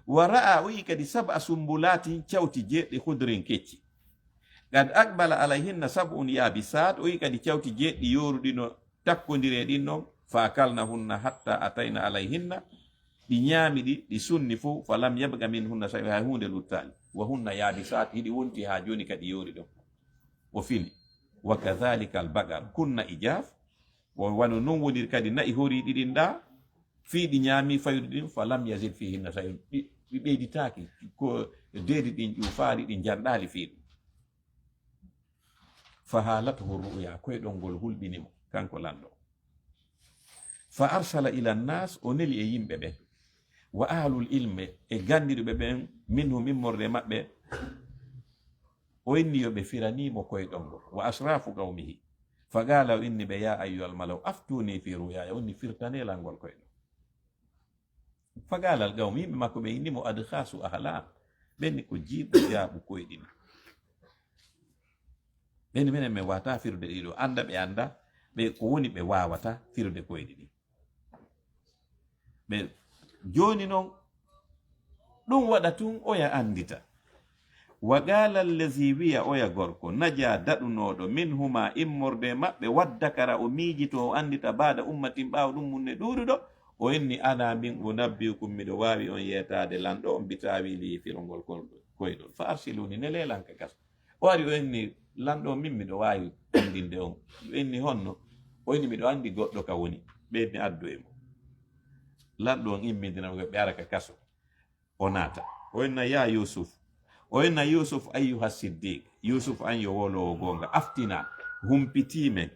Wa ra'a, o yi'i kadi sab'a sumbulatin, cawti jeeɗi, khudrin, kecci. Qad aqbala alayhinna sab'un yabisat, o yi'i kadi cawti jeeɗi yooruɗi no takkondiri e ɗin ɗon. Fa akalnahunna hatta atayna alayhinna, ɗi ñaami ɗi, ɗi sunni fow. Fa lam yabqa minhunna shay'un, hay huunde luttaali. Wa hunna yabisat, hiɗi wonti haa jooni kadi yoori ɗon. O fini. Wa kadhalika al baqar, kunna ijaf, o wano non woniri kadi na'i horiiɗi ɗin ɗa, fii ɗi ñaami fayuɗi ɗin, fa lam yazid fihinna shay'un, ɗi, ɗi ɓeyditaaki, ko deedi ɗin ƴuufaali, ɗi njanɗaali fii ɗum. Fa halathu ru'ya, koyɗol ngol hulɓini mo, kanko lanɗo. Fa arsala ila nnas, o neli e yimɓe ɓen. Wa ahlul ilmi, e ganndiɗuɓe ɓen, minhum, immorde e maɓɓe, o inni yo ɓe firanii mo koyɗol ngol. Wa ashrafu qawmihi. Fa qala, o inni ɓe, ya ayyuhal malau, aftuni fi ru'yaya, o inni firtanee lan ngol koyɗol. Fa qala al qawm, yimɓe makko ɓe inni mo adkhasu ahlam. Ɓen ni ko jiiɓu jaaɓu koyɗi ni. Ɓen ni menen men wata firude ɗiɗo, annda ɓe annda, ɓe ko woni ɓe wawata firude koyɗi ɗi. Ɓe, jooni non, ɗum waɗa tun oya anndita. Wa qala allazi, wiya oya gorko, naja, daɗunooɗo, minhuma, immorde e maɓɓe, waddakara, o miijito, o anndita, ba'da ummatin, ɓaawo ɗum mun ne ɗuuɗuɗo, o inni, ana min, unabbi'ukum, miɗo waawi on yeetaade lanɗo on, bi ta'wili, firongol kol-, koyɗol. Fa arsiluni, nelee lan ka kaso. O ari, o inni, lanɗo, min miɗo waawi anndinde on. O inni, honno? O inni, miɗo anndi goɗɗo ka woni. Ɓe inni, addu e mo. Lanɗo on immindina mo, ɓe ara ka kaso. O naata. O inna, ya Yusuf. O inna, Yusuf, ayyuha siddiq. Yusuf, an yo wowloowo goonga. Aftina, humpitii men,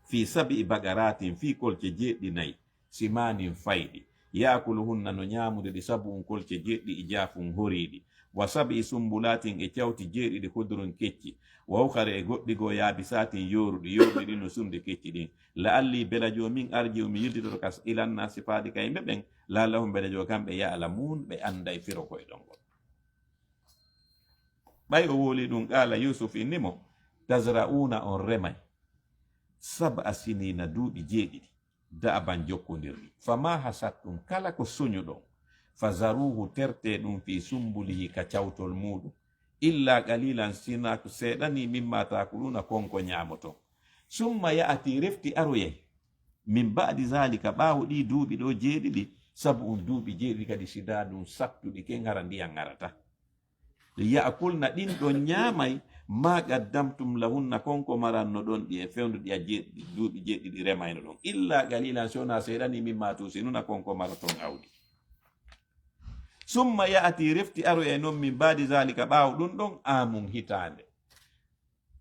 fi sab'i baqaratin, fii kolce jeeɗiɗi nayi. simaanin fayɗi. Yaakuluhunna no ñaamude ɗi sabu'un kolce jeeɗiɗi ijaafun horiiɗi. Wa sab'i sumbulaatin e cawti jeeɗiɗi hudurun kecci. Wa ukhara e goɗɗi goo yaabisaatin yooruɗi. Yooruɗi ɗin no sunde kecci ɗin. La'allii belajo min arji'u mi yiltitoto ka ilannaasi faade ka yimɓe ɓen. La'allahum belajo kamɓe ya'lamuun ɓe annday firo koyɗon ngol. Ɓay o wowlii ɗun, qaala Yuusuf inni mo, tazra'uuna on remay, sab'a siniina duuɓi jeeɗiɗi, da'aban jokkondirɗi, famaa hasadtum kala ko soñuɗon, fazaruuhu tertee ɗun fii sumbulihi ka cawtol muuɗum, illaa qaliilan sinaa ko seeɗa nii mimmaa taakuluuna kon ko ñaamoton. Summa ya'tii refti aroyay. Min ba'di zaalika, ɓaawo ɗii duuɓi ɗoo jeeɗiɗi, sab'un duuɓi jeeɗiɗi kadi sidaadun sattuɗi ken hara ndiyan arata. Ya'kulna ɗin ɗon ñaamay, maa qaddamtum lahunna kon ko maranno ɗon ɗi e fewndo ɗi a jeeɗiɗi duuɓi jeeɗiɗi remayno ɗon. Illaa qaliilan si wonaa seeɗa nii mimmaa tuusinuna kon ko maroton awdi. Summa ya'tii refti aroyay non min ba'di zaalika ɓaawo ɗun ɗon aamun hitaande.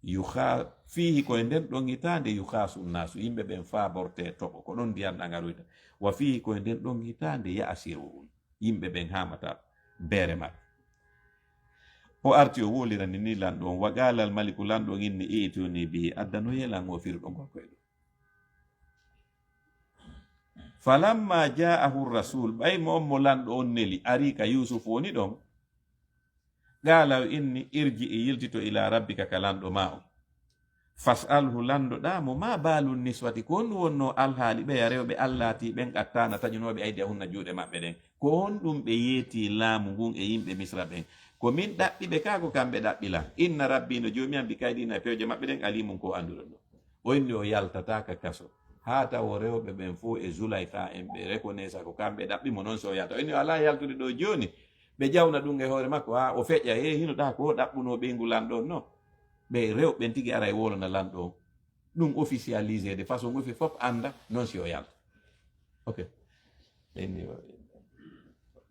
Yukha fiihi ko e nden ɗon hitaande yukhaasu nnaasu yimɓe ɓen faabortee toɓo ko ɗon ndiyan ɗan aroyta. Wa fiihi ko e nden ɗon hitaande ya'siruun yimɓe ɓen haamata beere maɓɓe. O arti o wolirani ni lanɗo on wa qaalal maliku lanɗo on inni i'tuni bihi addanoyelan o firɗo ngol koye ɗum. Falamma ja'ahu rasul ɓay mo on mo lanɗo on neli ari ka Yuusufu woni ɗon. Qaala o inni irji'i yiltito ilaa rabbika ka lanɗo maa on. Fas'alhu landoɗaa mo maa baalu niswati ko honɗum wonnoo alhaali ɓeya rewɓe allaatii ɓen qattaana taƴunooɓe aydiyahunna juuɗe maɓɓe ɗen. Ko honɗum ɓe yeetii laamu ngun e yimɓe Misra ɓen? Ko min ɗaɓɓi ɓe kaa ko kamɓe ɗaɓɓi lan? Inna rabbii no joomi an bi kaydihinna e pewje maɓɓe ɗen aliimun ko annduɗo ɗum. O inni o yaltataa ka kaso haa tawo rewɓe ɓen fow e Zulayha en ɓe reconnaissa ko kamɓe ɗaɓɓi mo non si o yalta. O inni o alaa yaltude ɗoo jooni. Ɓe ƴawna ɗum e hoore makko haa o feƴƴa he hino ɗaa ko o ɗaɓɓunoo ɓeyngu lanɗo on no. Ɓe rewɓe ɓen tigi ara e wolona lanɗo on. Ɗum officialisé de façon ofi fof annda non si o yalta. Ok. Ɓe inni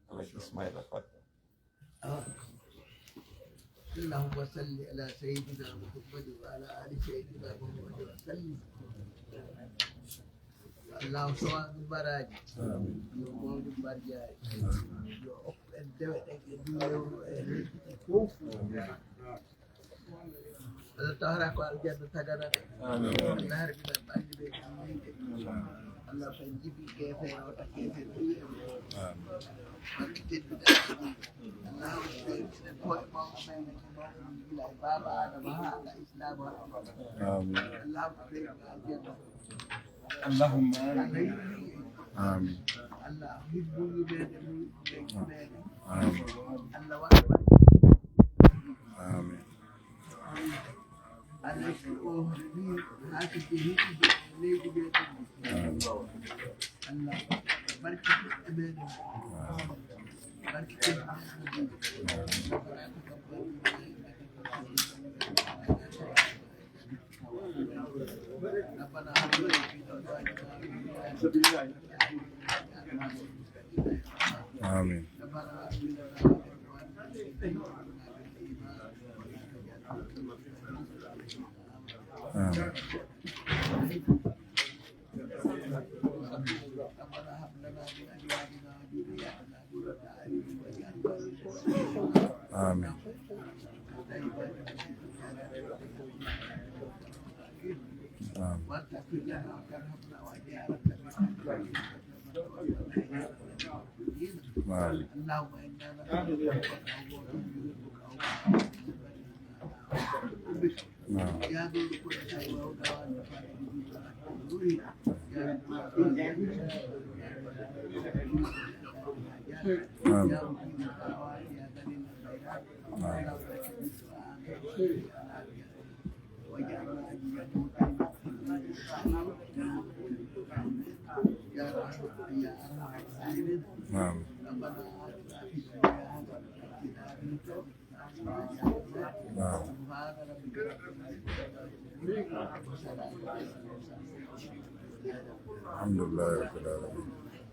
o Ismaila Fat. اللهم صل على سيدنا محمد وعلى آل سيدنا محمد وسلم. Allahu sowani baraaji. Yo mawni barjaaji. Yo okku en dewe ɗen e duwewru e leydi ɗi fof. Allah tahra ko aljanna tagana ɗe. Allah harbina ɓalli ɓe ɗiɗiɗe. Allah fen jibi kefe o ta kefe ɗiɗiɗe. Barki tedduɗe. Allah fen ko e mawɓe men ko mawɓe men gila e baaba Adama haa Allah Islamu haa. Amin. Allah fen aljanna. Allahumma amin. Amin. Amin. Amin. Amin. Amin. Amin. Amin. Amin. Amin. Amin. Amin. Amin. الحمد لله رب العالمين.